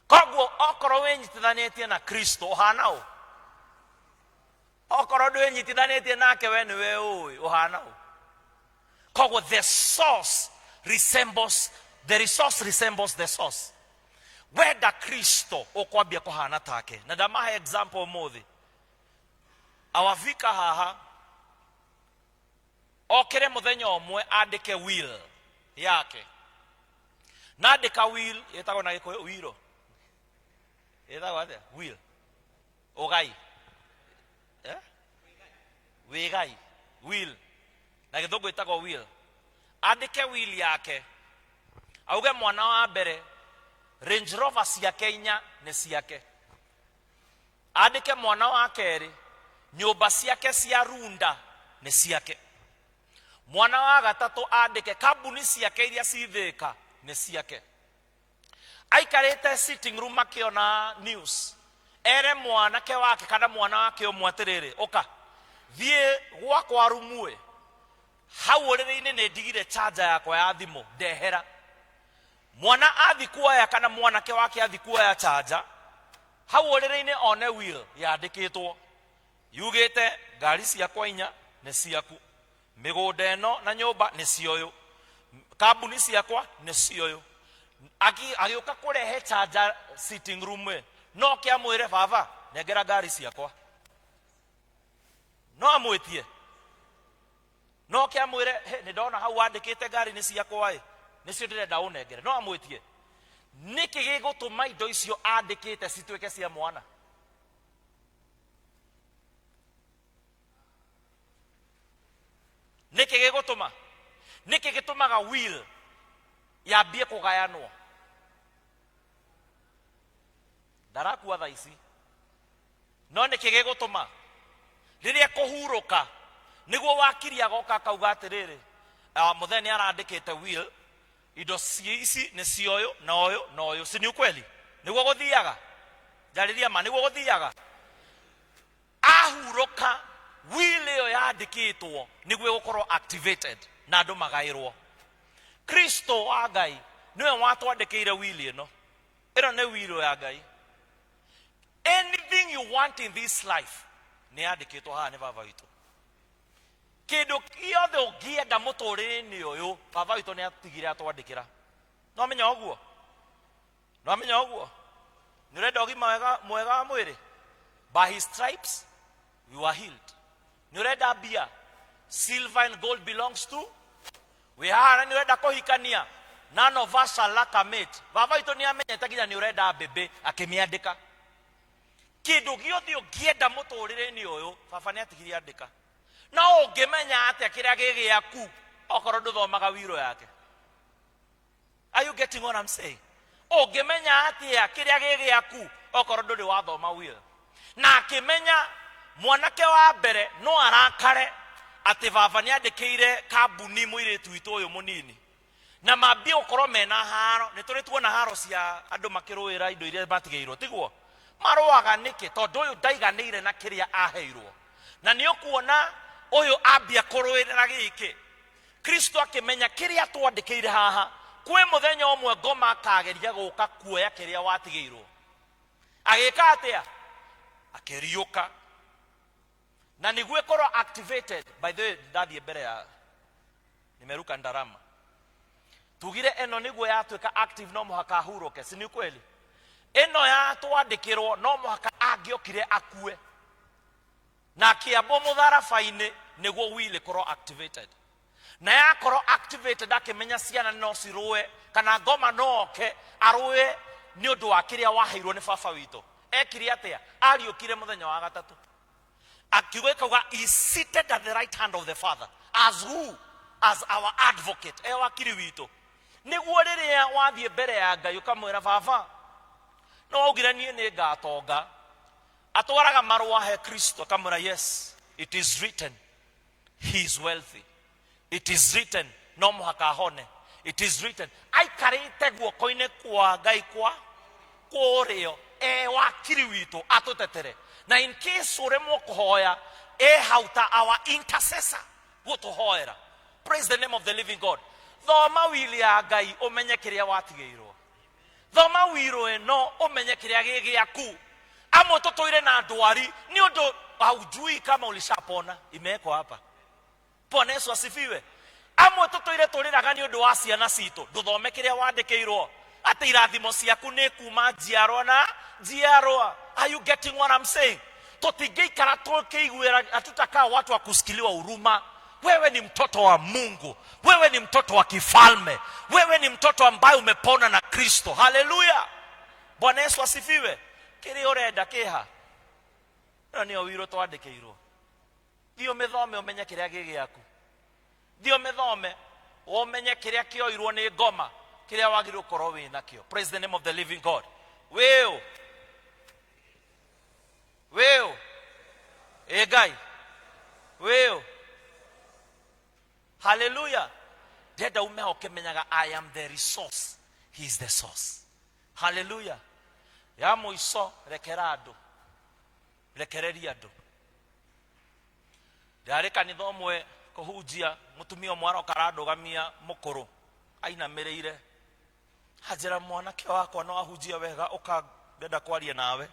Koguo okorwo wĩnyitithanĩtie na Kristo, ũhana ũ? Okorwo ndwĩnyitithanĩtie nake, we nĩwe ũĩ ũhana ũ. Koguo the source resembles the resource, resembles the source. Wenda Kristo, ũkwambia kũhana take. Na ndamahe example ũmũthĩ, awavika haha okĩre mũthenya ũmwe andĩke will yake. Na andĩka will, ĩtagwo na Gĩkũyũ wiro, ĩtagwo atĩa will? Ũgai, eh? Wĩgai, will na Gĩthũngũ ĩtagwo will. Andĩke will yake, auge mwana wa mbere Range Rover ciake 4 nĩ ciake. Andĩke mwana wa kerĩ nyũmba ciake cia Runda nĩ ciake. Mwana wa gatatũ andĩke kambuni ciake iria cithĩka nĩ ciake. Aikarĩte sitting room akĩona news, ere mwanake wake kana mwana wake ũmwe atĩrĩrĩ, ũka thiĩ gwakwa rumue hau ũrĩrĩ-inĩ nĩ ndigire charger yakwa ya thimũ, ndehera. Mwana athi kuoya kana mwanake wake athi kuoya charger hau ũrĩrĩ-inĩ, one will yandĩkĩtwo yugĩte ngari ciakwa inya nĩ ciaku, mĩgũnda ĩno na nyũmba nĩ cioyũ, kambuni ciakwa nĩ cioyũ. Agĩũka kũrehe charger sitting room ĩ, no kĩamwĩre, baba nengera ngari ciakwa. No amwĩtie, no kĩamwĩre, "He, nĩ ndona hau wandĩkĩte ngari nĩ ciakwa ĩ, nĩcio ndĩrenda ũnengere." No amwĩtie. Nĩkĩ gĩgũtũma indo icio andĩkĩte cituĩke cia mwana? Nĩkĩ gĩgũtũma? Nĩkĩ gĩtũmaga will yambie kũgayanwo? Ndarakua thaa ici, no nĩkĩ gĩgũtũma rĩrĩa kũhurũka nĩguo wakiri agoka akauga atĩrĩrĩ, mũthee nĩ arandĩkĩte will, indo ici nĩ cia ũyũ na ũyũ na ũyũ. Si ni ukweli? Nĩguo gũthiaga? Njarĩria ma, nĩguo gũthiaga? Ahurũka, will ĩyo yandĩkĩtwo nĩguo ĩgũkorwo activated na andũ magaĩrwo. Kristo wa Ngai nĩwe watwandĩkĩire will ĩno. Ĩno nĩ will ya Ngai. Anything you want in this life nĩ yandĩkĩtwo haha nĩ baba witũ. Kĩndũ gĩothe ũngĩenda mũtũrĩre-inĩ ũyũ, baba witũ nĩ atigire atwandĩkĩra. No menya ũguo? No menya ũguo? Nĩ ũrenda ũgima mwega wa mwĩrĩ? By his stripes we were healed. Nĩ ũrenda mbia? Silver and gold belongs to. Wĩ haha na nĩ ũrenda kũhikania? None of us shall lack a mate. Baba witũ nĩ amenyete nginya nĩ ũrenda mbĩmbĩ, akĩmĩandĩka. Kĩndũ gĩothe ũngĩenda mũtũrĩre-inĩ ũyũ, baba nĩ atigire andĩka. No ũngĩmenya atĩa kĩrĩa gĩ gĩaku okorwo ndũthomaga wiro yake? Are you getting what I'm saying? Ũngĩmenya atĩa kĩrĩa gĩ gĩaku okorwo ndũrĩ wathoma will? Na akĩmenya mwanake wa mbere no arakare atĩ baba nĩ andĩkĩire kambuni mũirĩtu witũ ũyũ mũnini, na mambie gũkorwo mena haro. Nĩ tũrĩ tuona haro cia andũ makĩrũĩra indo iria matigĩirwo, tiguo? Marũaga nĩkĩ? Tondũ ũyũ ndaiganĩire na kĩrĩa aheirwo, na nĩ ũkuona ũyũ ambia kũrũĩrĩra gĩkĩ. Kristo akĩmenya kĩrĩa twandĩkĩire haha, kwĩ mũthenya ũmwe ngoma akageria gũka kuoya kĩrĩa watigĩirwo. Agĩka atĩa? Akĩriũka na nĩguo ĩkorwo activated. By the way, ndathiĩ mbere ya nimeruka ndarama, tugire ĩno nĩguo yatuĩka active no mũhaka ahurũke, si ni kweli? Ĩno yatwandĩkĩrwo no mũhaka angĩokire akue na akĩambwo mũtharaba-inĩ nĩguo will ĩkorwo activated. Na yakorwo activated, akĩmenya ciana no cirũe kana ngoma no oke arũe nĩ ũndũ wa kĩrĩa waheirwo nĩ baba witũ. Ekire atĩa? Ariũkire mũthenya wa gatatũ, akiuga ĩkauga he seated at the right hand of the Father as who? As our advocate, e wakiri witũ, nĩguo rĩrĩa wathiĩ mbere ya Ngai ũkamwĩra, baba, no waugire niĩ nĩ ngatonga. Atwaraga marũa he Kristo, akamwĩra, yes, it is written he is wealthy, it is written no mũhaka ahone, it is written. Aikarĩte guoko-inĩ kwa Ngai kwa kũrĩo e wakiri witũ atũtetere, na in case ũremwo kũhoya, e hau ta our intercessor gũtũhoera. Praise the name of the living God. Thoma wili ya Ngai ũmenye kĩrĩa watigĩirwo. Thoma wiro ĩno ũmenye kĩrĩa gĩ gĩaku. Amwe tũtũire na ndwari nĩ ũndũ haujui kama ulishapona, imewekwa hapa. Bwana Yesu asifiwe. Amwe tũtũire tũrĩraga nĩ ũndũ wa ciana citũ, ndũthome kĩrĩa wandĩkĩirwo atĩ irathimo ciaku nĩ kuma njiarwa na njiarwa. Are you getting what I'm saying? Tũtingĩikara tũkĩiguĩra, hatutakaa watu wa kusikiliwa huruma. Wewe ni mtoto wa Mungu, wewe ni mtoto wa kifalme, wewe ni mtoto ambaye umepona na Kristo. Haleluya, Bwana Yesu asifiwe. Kĩrĩa ũrenda kĩha, ĩno nĩyo wiro twandĩkĩirwo. Thiĩ ũmĩthome ũmenye kĩrĩa gĩ gĩaku. Thiĩ ũmĩthome ũmenye kĩrĩa kĩoirwo nĩ ngoma, kĩrĩa wagĩrĩirwo gũkorwo wĩ nakĩo. Praise the name of the living God. Wĩũ wĩũ ĩ Ngai wĩũ. Haleluya. Ndenda ume ho ũkĩmenyaga I am the resource, he is the source. Haleluya. Ya mũico, rekera andũ, rekereria andũ. Ndarĩ kanitha ũmwe kũhunjia, mũtumia ũmwe aroka arandũgamia mũkũrũ ainamĩrĩire, anjĩra, mwanake wakwa no ahunjie wega, ũka ndenda kwaria nawe.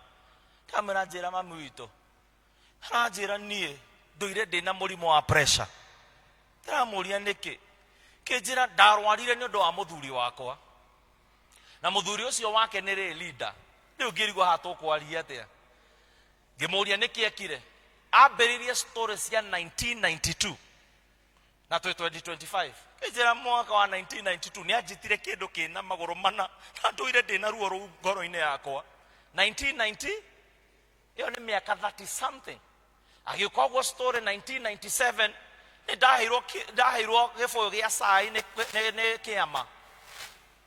Ndamwĩra, njĩra mami witũ. Aranjĩra, niĩ ndũire ndĩna mũrimũ wa pressure. Ndĩramũria nĩkĩ. Kĩnjĩra ndarwarire nĩ ũndũ wa mũthuri wakwa, na mũthuri ũcio wake nĩ rĩ leader. Rĩu ngĩrigwo haha tũkwaria atĩa. Ngĩmũria nĩkĩ ekire. Ambĩrĩirie story cia 1992 na twĩ 2025. Kĩnjĩra mwaka wa 1992 nĩ anjĩtire kĩndũ kĩna magũrũ mana, na ndũire ndĩna ruo rũu ngoro-inĩ yakwa. 1990 ĩyo nĩ mĩaka 30 something. Agĩũka ũguo story 1997 nĩ ndaheirwo gĩbũyũ gĩa cai nĩ kĩama,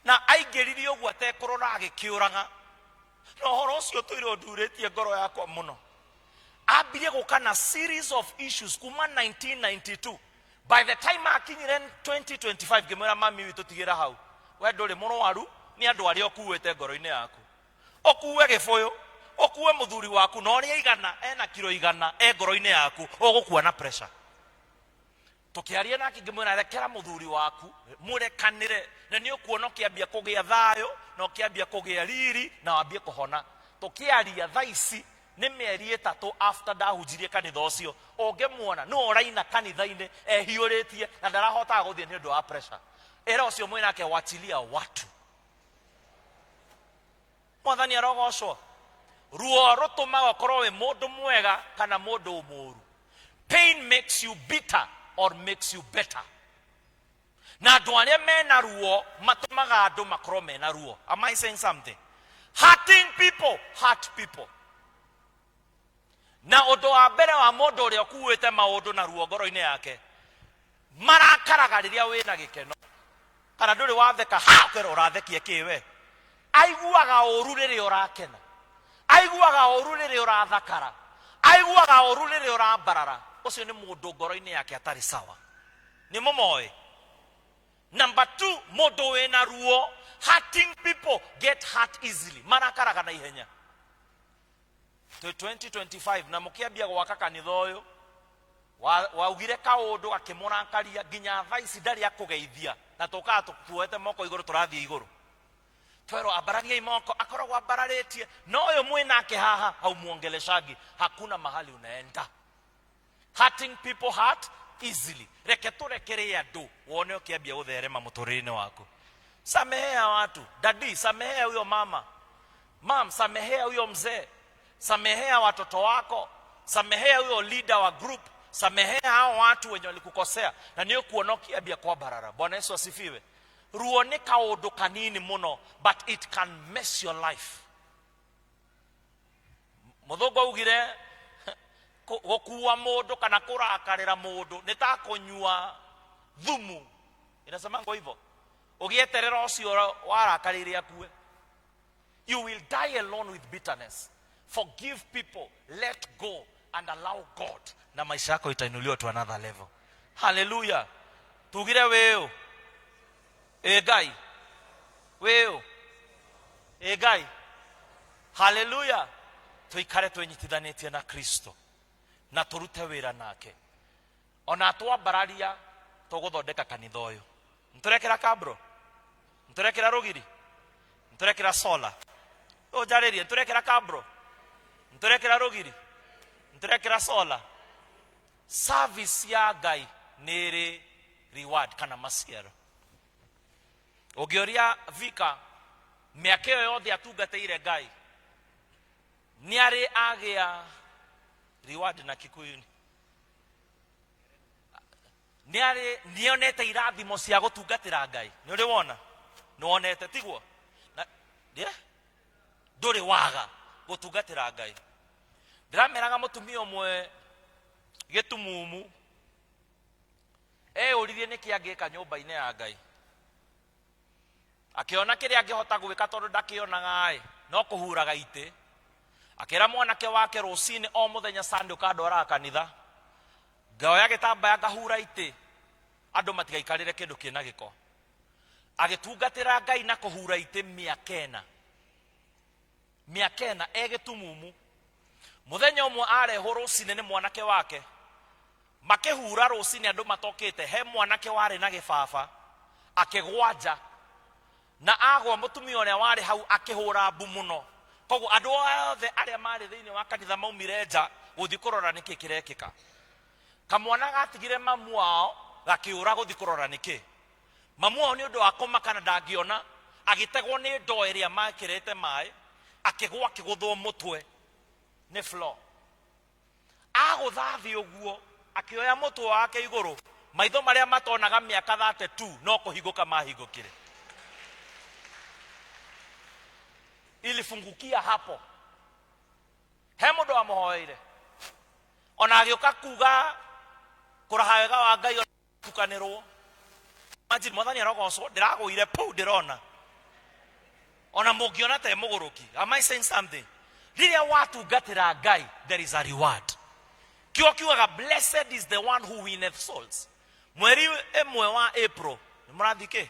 na aingĩririe ũguo atekũrora agĩkĩũraga. Na ũhoro ũcio ũtũire ũndurĩtie ngoro yakwa mũno. Ambirie gũka na series of issues kuma 1992. By the time akinyire 2025, ngĩmwĩra, mami witũ, tigĩra hau, we ndũrĩ mũrwaru, nĩ andũ arĩa ũkuĩte ngoro-inĩ yaku. Ũkue gĩbũyũ, ũkue mũthuri waku na ũrĩa igana ena kiro igana e ngoro-inĩ yaku, ũgũkua na pressure. Tũkĩaria nake ngĩmwĩra, rekera mũthuri waku, mũrekanĩre, na nĩ ũkuona ũkĩambia kũgĩa thayũ na ũkĩambia kũgĩa riri na wambie kũhona. Tũkĩaria thaa ici nĩ mĩeri 3 after ndahunjirie kanitha ũcio, ũngĩmuona nĩ ũraina kanitha-inĩ ehiũrĩtie na ndarahotaga gũthiĩ nĩ ũndũ wa pressure. Ĩra ũcio mwĩnake, wachilia watu. Mwathani arogocwo. Ruo rũtũmaga ũkorwo wĩ mũndũ mwega kana mũndũ mũũru. Pain makes you bitter or makes you better. Na andũ arĩa mena ruo matũmaga andũ makorwo mena ruo. Am I saying something? Hurting people hurt people. Na ũndũ wa mbere wa mũndũ ũrĩa ũkuĩte maũndũ na ruo ngoro-inĩ yake, marakaraga rĩrĩa wĩna gĩkeno kana ndũrĩ watheka, ha ũkerwo ũrathekia kĩ we. Aiguaga ũru rĩrĩa ũrakena, aiguaga ũru rĩrĩa ũrathakara, aiguaga ũru rĩrĩa ũrambarara. Ũcio nĩ mũndũ ngoro-inĩ yake atarĩ sawa. Nĩ mũmoĩ. Number two, mũndũ wĩna ruo, hurting people get hurt easily, marakaraga na ihenya. Twĩ 2025 na mũkĩambia gwaka kanitha ũyũ, waugire kaũndũ gakĩmũrakaria, nginya thaa ici ndarĩ akũgeithia, na tũkaga tuoete moko igũrũ, tũrathiĩ igũrũ, twerwo ambarariai moko, akoragwo ambararĩtie. No ũyũ mwĩnake haha haumuongeleshangi, hakuna mahali unaenda. Hurting people hurt easily. Reke tũrekere andũ, wone ũkĩambia gũtherema mũtũrĩre-inĩ waku. Samehea watu. Daddy, samehea huyo mama. Mam, samehea huyo mzee, samehea watoto wako, samehea huyo leader wa group, samehea hao watu wenye walikukosea, na nĩ ũkuona ũkĩambia kwambarara. Bwana Yesu asifiwe. Ruo nĩ kaũndũ kanini mũno, but it can mess your life. Mũthũngũ augire gũkua mũndũ kana kũrakarĩra mũndũ nĩ ta kũnyua thumu, inasemangwo hivyo, ũgĩeterera ũcio warakarĩire akue. You will die alone with bitterness. Forgive people, let go and allow God, na maisha yako itainuliwa to another level. Haleluya. Tugire wĩũ ĩ Ngai, wĩũ ĩ Ngai. Haleluya. Tũikare twĩnyitithanĩtie na Kristo na tũrute wĩra nake. Ona twambararia tũgũthondeka kanitha ũyũ, nĩtũrekĩra kabro, nĩtũrekĩra rũgiri, nĩtũrekĩra sola, ũnjarĩrie, nĩtũrekĩra kabro, nĩtũrekĩra rũgiri, nĩtũrekĩra sola. Service ya Ngai nĩ ĩrĩ reward kana maciaro. Ũngĩũria vika mĩaka ĩyo yothe atungatĩire Ngai, nĩ arĩ agĩa reward na Kikuyu nĩ arĩ nĩonete irathimo cia gũtungatĩra Ngai? Nĩ ũrĩ wona? Nĩ wonete tiguo? Na yeah? Ndũrĩ waga gũtungatĩra Ngai. Ndĩrameraga mũtumia ũmwe gĩtumumu eyũririe nĩkĩ angĩka nyũmba-inĩ ya Ngai, akĩona kĩrĩa angĩhota gwĩka tondũ ndakĩonaga ĩ no kũhuraga itĩ. Akĩra mwanake wake, rũcinĩ o mũthenya Sunday ũkandwaraga kanitha, ngaoya gĩtambaya ngahura itĩ. Andũ matigaikarĩre kĩndũ kĩna gĩko. Agĩtungatĩra Ngai na kũhura itĩ mĩaka ĩna. Mĩaka ĩna e gĩtumumu. Mũthenya ũmwe arehwo rũcinĩ nĩ mwanake wake. Makĩhura rũcinĩ andũ matokĩte, he mwanake warĩ na gĩbaba akĩgwa nja. Na agwa mũtumia ũrĩa warĩ hau akĩhũra mbu mũno. Koguo andũ othe arĩa marĩ thĩinĩ wa kanitha maumire nja gũthiĩ kũrora nĩkĩ kĩrekĩka. Kamwana gatigire mamu wao gakĩũra gũthiĩ kũrora nĩkĩ. Mamu wao nĩ ũndũ wa kũmaka na ndangĩona, agĩtegwo nĩ ndoo ĩrĩa mekĩrĩte maĩ, akĩgwa akĩgũthwo mũtwe nĩ floor. Agũtha thĩ ũguo, akĩoya mũtwe wake igũrũ, maitho marĩa matonaga mĩaka 32 no kũhingũka mahingũkire. Ilifungukia hapo. He mũndũ wamũhoeire. Ona agĩũka kuga kũraha wega wa Ngai tukanĩrwo. Imagine, Mwathani arogocwo, ndĩragũire pau ndĩrona. Ona mũngĩona ta mũgũrũki. Am I saying something? Rĩrĩa watungatĩra Ngai, there is a reward. Kiugo kiugaga blessed is the one who winneth souls. Mweri ĩmwe wa April, nĩ mũrathiĩ kĩ?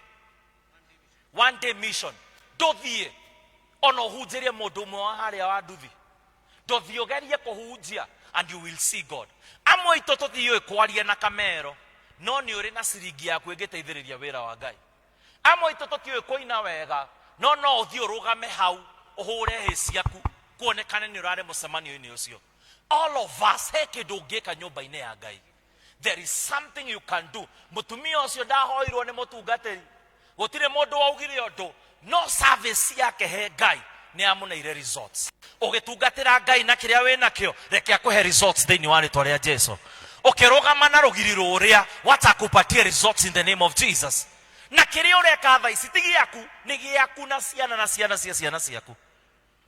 One day mission. Ndũthiĩ ona ũhunjĩrie mũndũ ũmwe wa harĩa wa nduthi. Ndũthiĩ ũgerie kũhunjia and you will see God. Amwe aitũ tũtiũĩ kwaria na kamero, no nĩ ũrĩ na ciringi yaku ĩngĩteithĩrĩria wĩra wa Ngai. Amwe aitũ tũtiũĩ kũina wega, no no ũthiĩ ũrũgame hau ũhũre hĩ ciaku kuonekane nĩ ũrarĩ mũcemanio-inĩ ũcio. All of us, he kĩndũ ũngĩka nyũmba-inĩ ya Ngai. There is something you can do. Mũtumia ũcio ndahoirwo nĩ mũtungatĩri, gũtirĩ mũndũ waugire ũndũ, no service yake he Ngai nĩ amũneire results. Ũgĩtungatĩra Ngai na kĩrĩa wĩ nakĩo, reke akũhe results thĩinĩ wa rĩtwa rĩa Jesu. Ũkĩrũgama na rũgiri rũrĩa, watakupatie results in the name of Jesus. Na kĩrĩa ũreka thaa ici ti gĩaku, nĩ gĩaku na ciana na ciana cia ciana ciaku.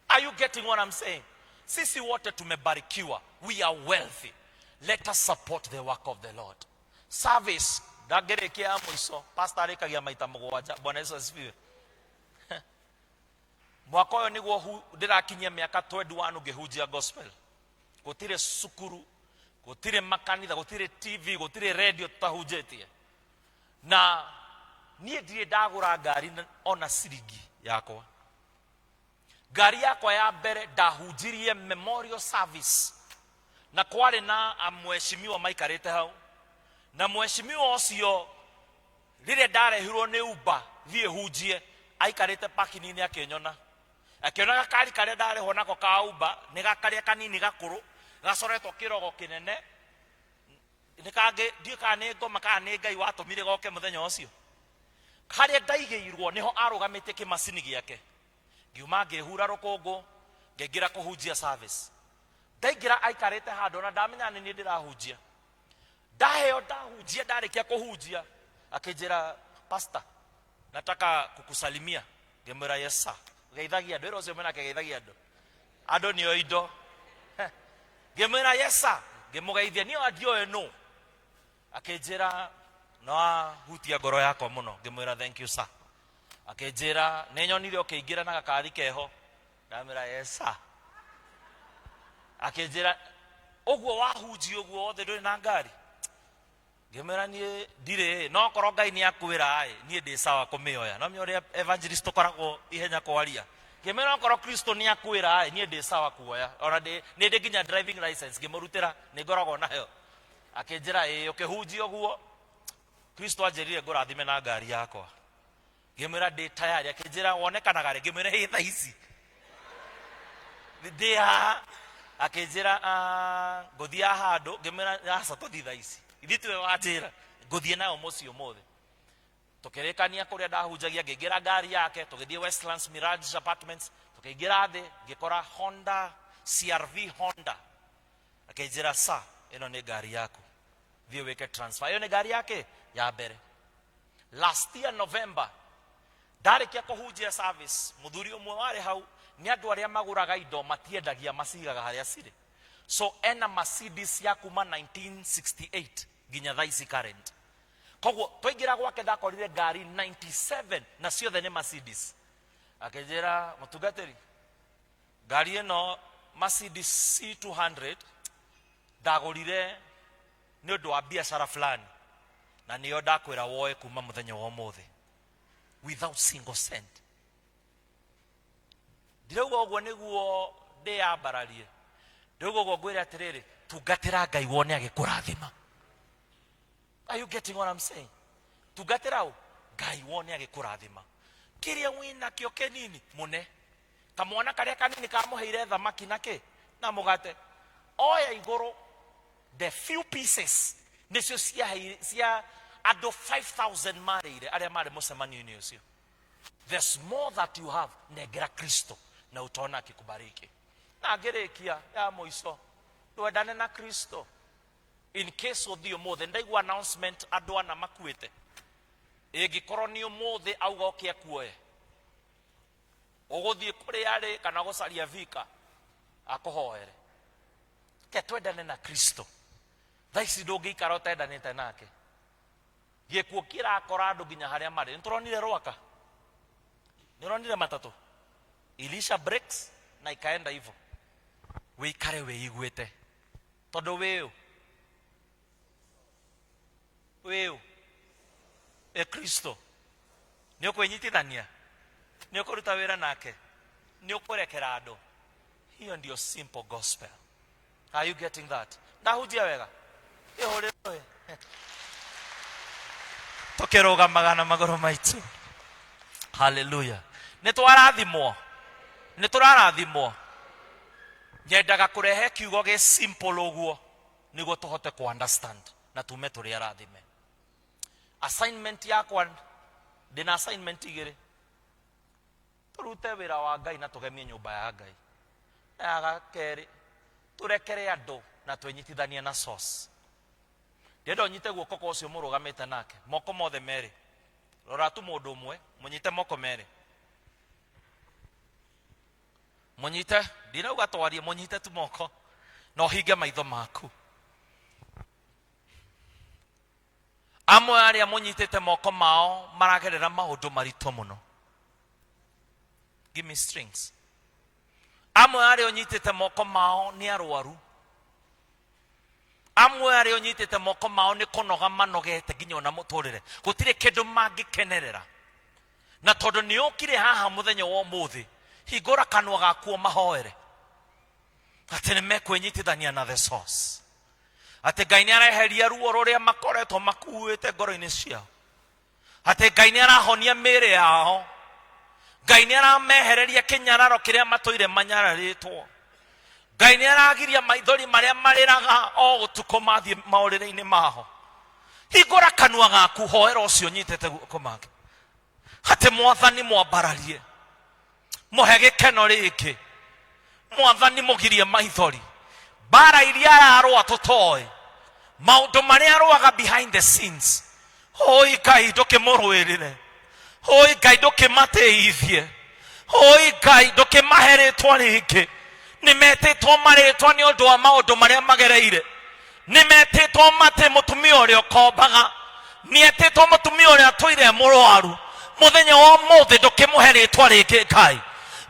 Are you getting what I'm saying? Sisi wote tumebarikiwa. We are wealthy. Let us support the work of the Lord. Service ndangĩrĩkia ya mũico. Pastor arĩkagia maita mũgwanja. Bwana Yesu asifiwe. Mwaka ũyũ nĩguo ndĩrakinyia mĩaka 21 ngĩhunjia gospel. Gũtirĩ cukuru, gũtirĩ makanitha, gũtirĩ TV, gũtirĩ radio tutahunjĩtie. Na niĩ ndirĩ ndagũra ngari ona ciringi yakwa. Ngari yakwa ya mbere ndahunjirie memorial service na kwarĩ na mheshimiwa maikarĩte hau, na mheshimiwa ũcio rĩrĩa ndarehirwo nĩ Uber thiĩ hunjie, aikarĩte parking-inĩ akĩnyona, akĩona gakari karĩa ndarehwo nako ka Uber nĩ gakarĩa kanini gakũrũ gacoretwo kĩrogo kĩnene, nĩ kangĩ ndiũĩ kana nĩ ngoma kana nĩ Ngai watũmire goke mũthenya ũcio. Harĩa ndaigĩirwo nĩho arũgamĩtie kĩmacini gĩake. Ngiuma ngĩhura rũkũngũ, ngĩingĩra kũhunjia service. Ndaingĩra aikarĩte handũ na ndamenya nĩ niĩ ndĩrahunjia. Ndaheo ndahunjia, ndarĩkia kũhunjia akĩnjĩra, pastor, nataka kukusalimia. Ngĩmwĩra yes sir. Geithagia andũ, wĩra ũcio menake geithagia andũ. Andũ nĩo indo. Ngĩmwĩra yes sir. Ngĩmũgeithia, niĩ ona ndioĩ nũ. Akĩnjĩra no ahutia ngoro yakwa mũno. Ngĩmwĩra thank you sir. Akĩnjĩra nĩ nyonire ũkĩingĩra na gakari keho. Ndamwĩra yes sir. Akĩnjĩra ũguo wahunjia ũguo wothe ndũrĩ na ngari. Ngĩmwĩra niĩ ndirĩ, no korwo Ngai nĩ akwĩra ĩ, niĩ ndĩ sawa kũmĩoya. No menya ũrĩa evangelist tũkoragwo ihenya kwaria. Ngĩmwĩra okorwo Kristo nĩ akwĩra ĩ, niĩ ndĩ sawa kuoya. Ona nĩ ndĩ nginya driving license ngĩmũrutĩra, nĩ ngoragwo nayo. Akĩnjĩra ĩ, ũkĩhunjia ũguo Kristo anjĩrire ngũrathime na ngari yakwa. Ngĩmwĩra ndĩ tayari. Akĩnjĩra wonekanaga rĩ? Ngĩmwĩra ĩ thaa ici ndĩ haha. Akĩnjĩra ngũthiĩ handũ. Ngĩmwĩra aca tũthiĩ thaa ici, ithuĩ tiwe wanjĩra ngũthiĩ nayo mũciĩ ũmũthĩ. Tũkĩrĩkania kũrĩa ndahunjagia, ngĩingĩra ngari yake, tũgĩthiĩ Westlands Mirage Apartments, tũkĩingĩra thĩ, ngĩkora Honda CRV Honda. Akĩnjĩra sa, ĩno nĩ ngari yaku, thiĩ wĩke transfer. Ĩyo nĩ ngari yake ya mbere. Last year November ndarĩkia kũhunjia service, mũthuri ũmwe warĩ hau, nĩ andũ arĩa magũraga indo matiendagia, macigaga harĩa cirĩ. So ena Mercedes ya kuma 1968 nginya thaa ici current. Koguo twaingĩra gwake ndakorire ngari 97 na ciothe nĩ Mercedes. Akĩnjĩra mũtungatĩri, ngari ĩno Mercedes C200 ndagũrire nĩ ũndũ wa biacara fulani. Na nĩyo ndakwĩra woe kuma mũthenya wa ũmũthĩ without single cent. Ndirauga ũguo nĩguo ndĩyambararie, ndĩrauga ũguo ngwĩre atĩrĩrĩ, tungatĩra Ngai wone agĩkũrathima. Are you getting what I'm saying? Tungatĩra ũ Ngai wone agĩkũrathima. Kĩrĩa wĩnakĩo kĩnini mũne, kamwana karĩa kanini kamũheire thamaki na kĩ na mũgate, oya igũrũ the few pieces nĩcio cia andũ 5000 marĩire arĩa marĩ mũcemanio-inĩ ũcio. The small that you have, nengera Kristo na utaona akikubariki. Na ngĩrĩkia ya mũico, ndwendane na Kristo. In case ũthiĩ ũmũthĩ, ndaigua announcement andũ ana makuĩte, ĩngĩkorwo nĩ ũmũthĩ auga oke akuoe, ũgũthiĩ kũrĩa arĩ kana gũcaria vika akũhoere. Ke twendane na Kristo. Thaa ici ndũngĩikara ũtendanĩte nake. Gĩkuũ kĩrakora andũ nginya harĩa marĩ. Nĩ tũronire Rwaka, nĩ ũronire matatũ ilisha breaks na ikaenda hivyo. Wĩikare wĩiguĩte, tondũ wĩũ wĩũ e Kristo. Nĩ ũkwĩnyitithania, nĩ ũkũruta wĩra nake, nĩ ũkũrekera andũ. Hiyo ndio simple gospel. Are you getting that? Ndahunjia wega? Ĩhũrĩrwo tũkĩrũgamaga na magũrũ maitũ. Haleluya. Nĩ twarathimwo, nĩ tũrarathimwo. Nyendaga kũrehe kiugo gĩ simple ũguo nĩguo tũhote ku understand na tume tũrĩ arathime. Assignment yakwa, ndĩna assignment igĩrĩ: tũrute wĩra wa Ngai na tũgemie nyũmba ya Ngai, na ya gakerĩ tũrekere andũ na twĩnyitithanie na source. Ndĩrenda ũnyite guoko kwa ũcio mũrũgamĩte nake, moko mothe merĩ. Rora tu mũndũ ũmwe, mũnyite moko merĩ, mũnyite. Ndinauga twarie, mũnyite tu moko na ũhinge maitho maku. Amwe arĩa mũnyitĩte moko mao maragerera maũndũ maritũ mũno. Give me strings. Amwe arĩa ũnyitĩte moko mao nĩ arwaru. Amwe arĩa ũnyitĩte moko mao nĩ kũnoga manogete nginya ona mũtũrĩre gũtirĩ kĩndũ mangĩkenerera. Na tondũ nĩ ũkire haha mũthenya wa ũmũthĩ, hingũra kanua gaku ũmahoere atĩ nĩ mekwĩnyitithania na the source, atĩ Ngai nĩ areheria ruo rũrĩa makoretwo makuĩte ngoro-inĩ ciao, atĩ Ngai nĩ arahonia mĩĩrĩ yao, Ngai nĩ aramehereria kĩnyararo kĩrĩa matũire manyararĩtwo, Ngai nĩ aragiria maithori marĩa marĩraga o ũtukũ mathiĩ maũrĩrĩ-inĩ mao. Hingũra kanua gaku, hoera ũcio ũnyitĩte guoko make atĩ Mwathani mwambararie, mũhe gĩkeno rĩngĩ, Mwathani mũgirie maithori. Mbara iria ararũa tũtoĩ, maũndũ marĩa arũaga behind the scenes, oi Ngai ndũkĩmũrũĩrĩre, oi Ngai ndũkĩmateithie, oi Ngai ndũkĩmahe rĩtwa rĩngĩ. Nĩ metĩtwo marĩtwa nĩ ũndũ wa maũndũ marĩa magereire. Nĩ metĩtwo matĩ mũtumia ũrĩa ũkombaga, nĩ etĩtwo mũtumia ũrĩa atũire mũrwaru. Mũthenya wa ũmũthĩ ndũkĩmũhe rĩtwa rĩngĩ Ngai.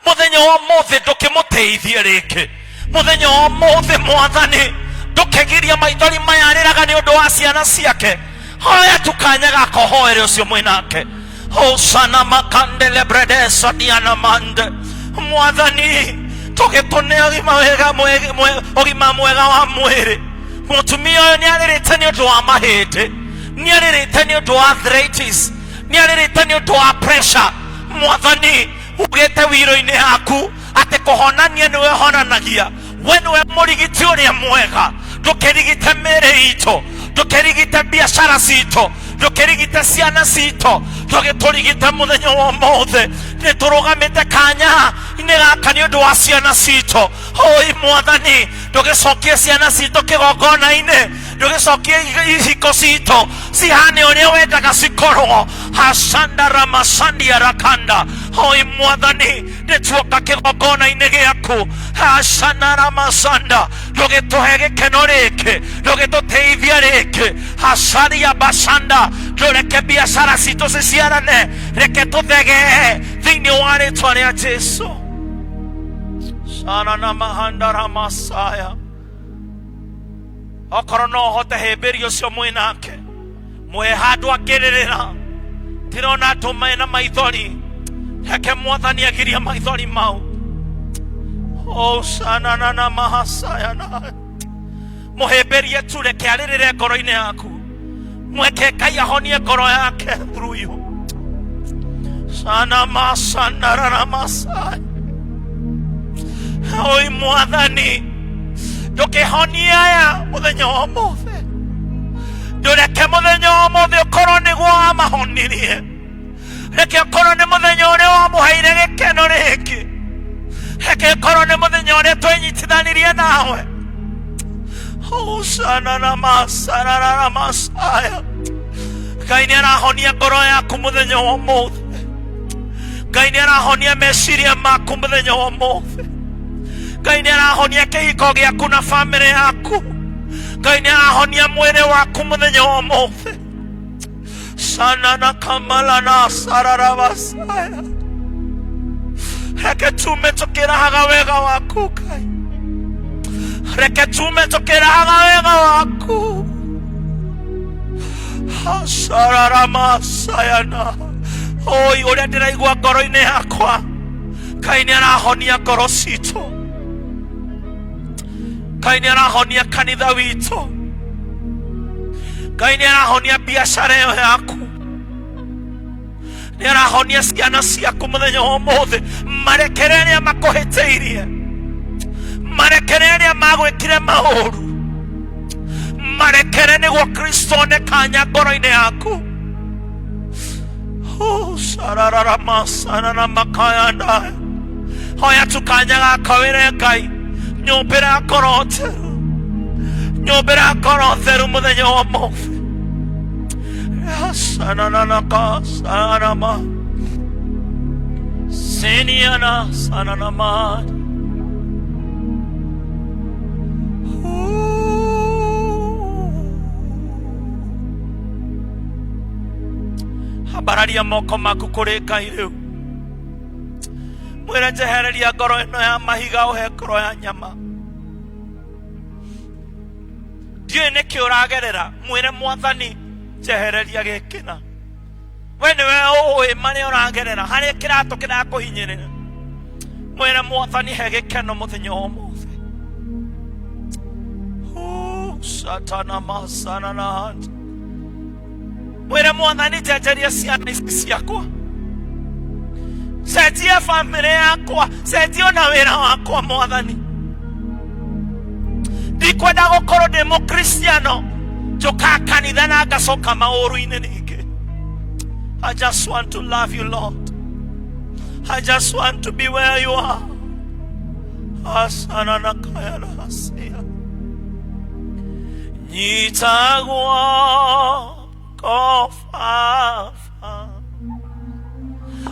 Mũthenya wa ũmũthĩ ndũkĩmũteithie rĩngĩ. Mũthenya wa ũmũthĩ Mwathani ndũkĩgiria maithori maya arĩraga nĩ ũndũ wa ciana ciake. Hoya tu kanya gaka ũhoere ũcio mwĩnake. Hosana makandele bredesa diana mande. Mwathani tũgĩtũne ũgima wega ũgima mwega wa mwĩrĩ. Mũtumia ũyũ nĩ arĩrĩte nĩ ũndũ wa mahĩndĩ, nĩ arĩrĩte nĩ ũndũ wa arthritis, nĩ arĩrĩte nĩ ũndũ wa pressure. Mwathani ugĩte wiro-inĩ yaku atĩ kũhonania nĩwe honanagia, we nĩwe mũrigiti ũrĩa mwega. Ndũkĩrigite mĩĩrĩ itũ, ndũkĩrigite biacara citũ, ndũkĩrigite ciana citũ, ndũgĩtũrigite mũthenya wa ũmũthĩ. Nĩ tũrũgamĩte kanya-inĩ gaka nĩ ũndũ wa ciana citũ. Oi Mwathani, ndũgĩcokie ciana citũ kĩgongona-inĩ, ndũgĩcokie ihiko citũ cihane ũrĩa wendaga cikorwo. Hasanda ramasandia rakanda. Oi Mwathani, nĩ tuoka kĩgongona-inĩ gĩaku. Hasana ramasanda, ndũgĩtũhe gĩkeno rĩngĩ, ndũgĩtũteithia rĩngĩ. Hasaria basanda, ndũreke biacara citũ ciciarane, reke tũthegee thĩinĩ wa rĩtwa rĩa Jesu. Sana na mahanda ramasaya. Okorwo no ũhote hĩmbĩria ũcio mwĩnake. Mũhe handũ angĩrĩrĩra. Ndĩrona andũ mena maithori. Reke Mwathani agirie maithori mau. Hosana na mahasayana. Mũhĩmbĩrie tu, reke arĩrĩre ngoro-inĩ yaku. Mweke Ngai ahonie ngoro yake through you. Sana masanarara masai. Oi Mwathani, ndũkĩhonie aya mũthenya wa ũmũthĩ. Ndũreke mũthenya wa ũmũthĩ ũkorwo nĩguo wamahonirie. Reke ũkorwo nĩ mũthenya ũrĩa wamũheire gĩkeno rĩngĩ. Reke ũkorwo nĩ mũthenya ũrĩa twenyitithanirie nawe. Hosana na masarara na masaya. Ngai nĩ arahonia ngoro yaku mũthenya wa ũmũthĩ. Ngai nĩ arahonia meciria maku mũthenya wa ũmũthĩ. Ngai nĩ arahonia kĩhiko gĩaku na bamĩrĩ yaku. Ngai nĩ arahonia mwĩrĩ waku mũthenya wa ũmũthĩ. Sana na kamala na sarara masaya. Reke tume tũkĩrahaga wega waku Ngai. Reke tume tũkĩrahaga wega waku. Hasarara masayana. Oi, ũrĩa ndĩraigua ngoro-inĩ yakwa. Ngai nĩ arahonia ngoro citũ. Ngai nĩ arahonia kanitha witũ. Ngai nĩ arahonia biacara ĩyo yaku. Nĩ arahonia ciana ciaku mũthenya wa ũmũthĩ. Marekere arĩa makũhĩtĩirie, marekere arĩa magwĩkire maũru, marekere nĩguo Kristo one kanya ngoro-inĩ yaku. Oh, sararara masarara makayanda. Hoya tu kanya gaka wĩre Ngai, nyũmbĩra ngoro theru, nyũmbĩra ngoro theru mũthenya wa ũmũthĩ. Sananaka sanama siniana sananama. Ambararia moko maku kũrĩ Ngai rĩu, mwĩre njehereria ngoro ĩno ya mahiga ũhe ngoro ya nyama. Ndiũĩ nĩkĩ ũragerera, mwĩre Mwathani njehereria gĩkĩna. We nĩwe ũĩ marĩa ũragerera, harĩa kĩratũ kĩrakũhinyĩrĩra. Mwĩre Mwathani he gĩkeno mũthenya wa ũmũthĩ. Oh, satana masana na hanta. Mwĩre Mwathani njenjeria ciana ici ciakwa, cenjia bamĩrĩ yakwa, cenjia ona wĩra wakwa Mwathani. Ndikwenda gũkorwo ndĩ mũkristiano njũkaga kanitha na ngacoka maũru-inĩ ningĩ. I just want to love you, Lord. I just want to be where you are. Asana na kaya na hasia. Nyita guoko Baba,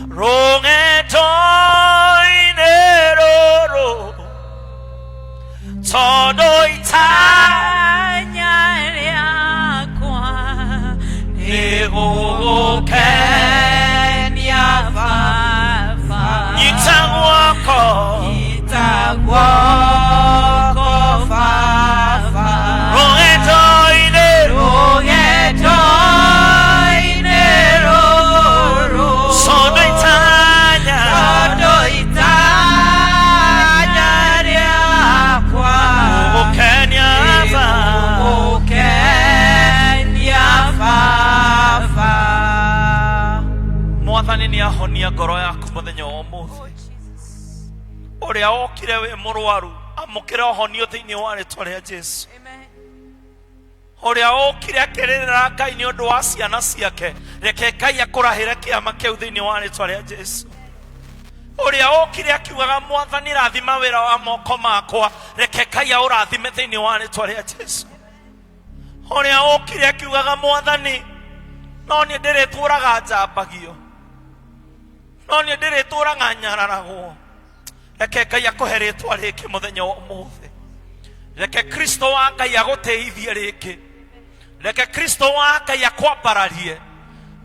rũgendo-inĩ rũrũ, tondũ Itanya rĩakwa nĩ gũgũkenia nĩ Baba. Nyita guoko. Nyita guoko Baba. Rũgendo-inĩ Rũgendo-inĩ rũrũ. Tondũ itanya Tondũ itanya rĩakwa gũgũkenia Baba. Gũgũkenia Baba. Mwathani nĩ ahonia ngoro yaku mũthenya wa ũmũthĩ. Ũrĩa wokire wĩ mũrwaru, amũkĩre ũhonio thĩinĩ wa rĩtwa rĩa Jesu. Ũrĩa wokire akĩrĩrĩra Ngai nĩ ũndũ wa ciana ciake, reke Ngai akũrahĩre kĩama kĩu thĩinĩ wa rĩtwa rĩa Jesu. Ũrĩa wokire akiugaga Mwathani rathima wĩra wa moko makwa, reke Ngai aũrathime thĩinĩ wa rĩtwa rĩa Jesu. Ũrĩa wokire akiugaga Mwathani no niĩ ndĩrĩtũraga njambagio, no niĩ ndĩrĩtũraga nyararagwo, reke Ngai akũhe rĩtwa rĩngĩ mũthenya wa ũmũthĩ. Reke Kristo wa Ngai agũtĩithie rĩngĩ. Reke Kristo wa Ngai akwambararie.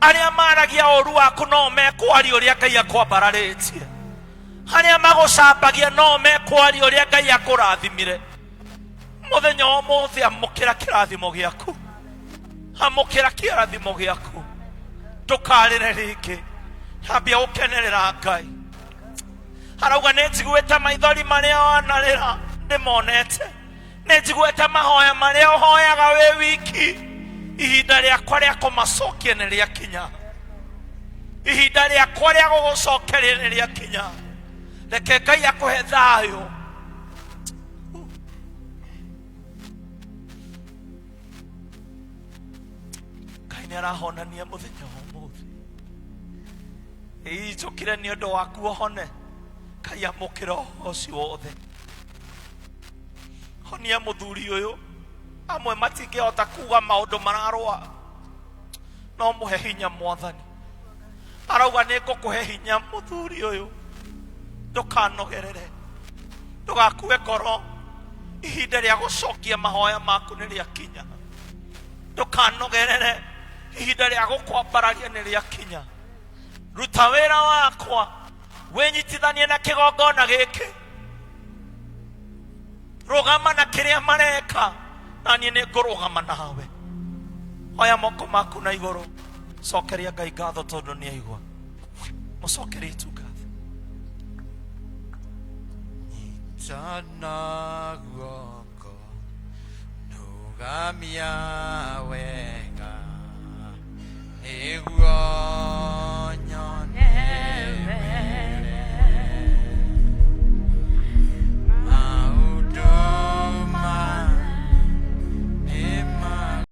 Arĩa maragia ũru waku no mekwaria ũrĩa Ngai akwambararĩtie. Arĩa magũcambagia no mekwaria ũrĩa Ngai akũrathimire. Mũthenya wa ũmũthĩ amũkĩra kĩrathimo gĩaku. Amũkĩra kĩrathimo gĩaku, ndũkarĩre rĩngĩ, ambia gũkenerera Ngai. Arauga nĩ njiguĩte maithori marĩa wanarĩra, ndĩmonete, nĩ njiguĩte mahoya marĩa ũhoyaga wĩ wiki. Ihinda rĩakwa rĩa kũmacokia nĩ rĩakinya, ihinda rĩakwa rĩa gũgũcokeria nĩ rĩakinya. Reke Ngai akũhe thayũ. Ngai nĩ arahonania mũthenya wa ũmũthĩ. Ĩĩ, njũkire nĩ ũndũ waku ũhone. Ngai amũkĩra ũcio wothe. Honia mũthuri ũyũ, amwe matingĩhota kuga maũndũ mararũa, no mũhe hinya Mwathani. Arauga nĩ ngũkũhe hinya mũthuri ũyũ, ndũkanogerere, ndũgakue ngoro, ihinda rĩa gũcokia mahoya maku nĩ rĩakinya. Ndũkanogerere, ihinda rĩa gũkwambararia nĩ rĩakinya. Ruta wĩra wakwa, wĩnyitithanie na kĩgongona gĩkĩ, rũgama na kĩrĩa mareka, na niĩ nĩ ngũrũgama nawe. Oya moko maku na igũrũ, cokeria Ngai ngatho tondũ nĩ aigua. Mũcokerie tu ngatho. Nyitana guoko, nũgamia wendo.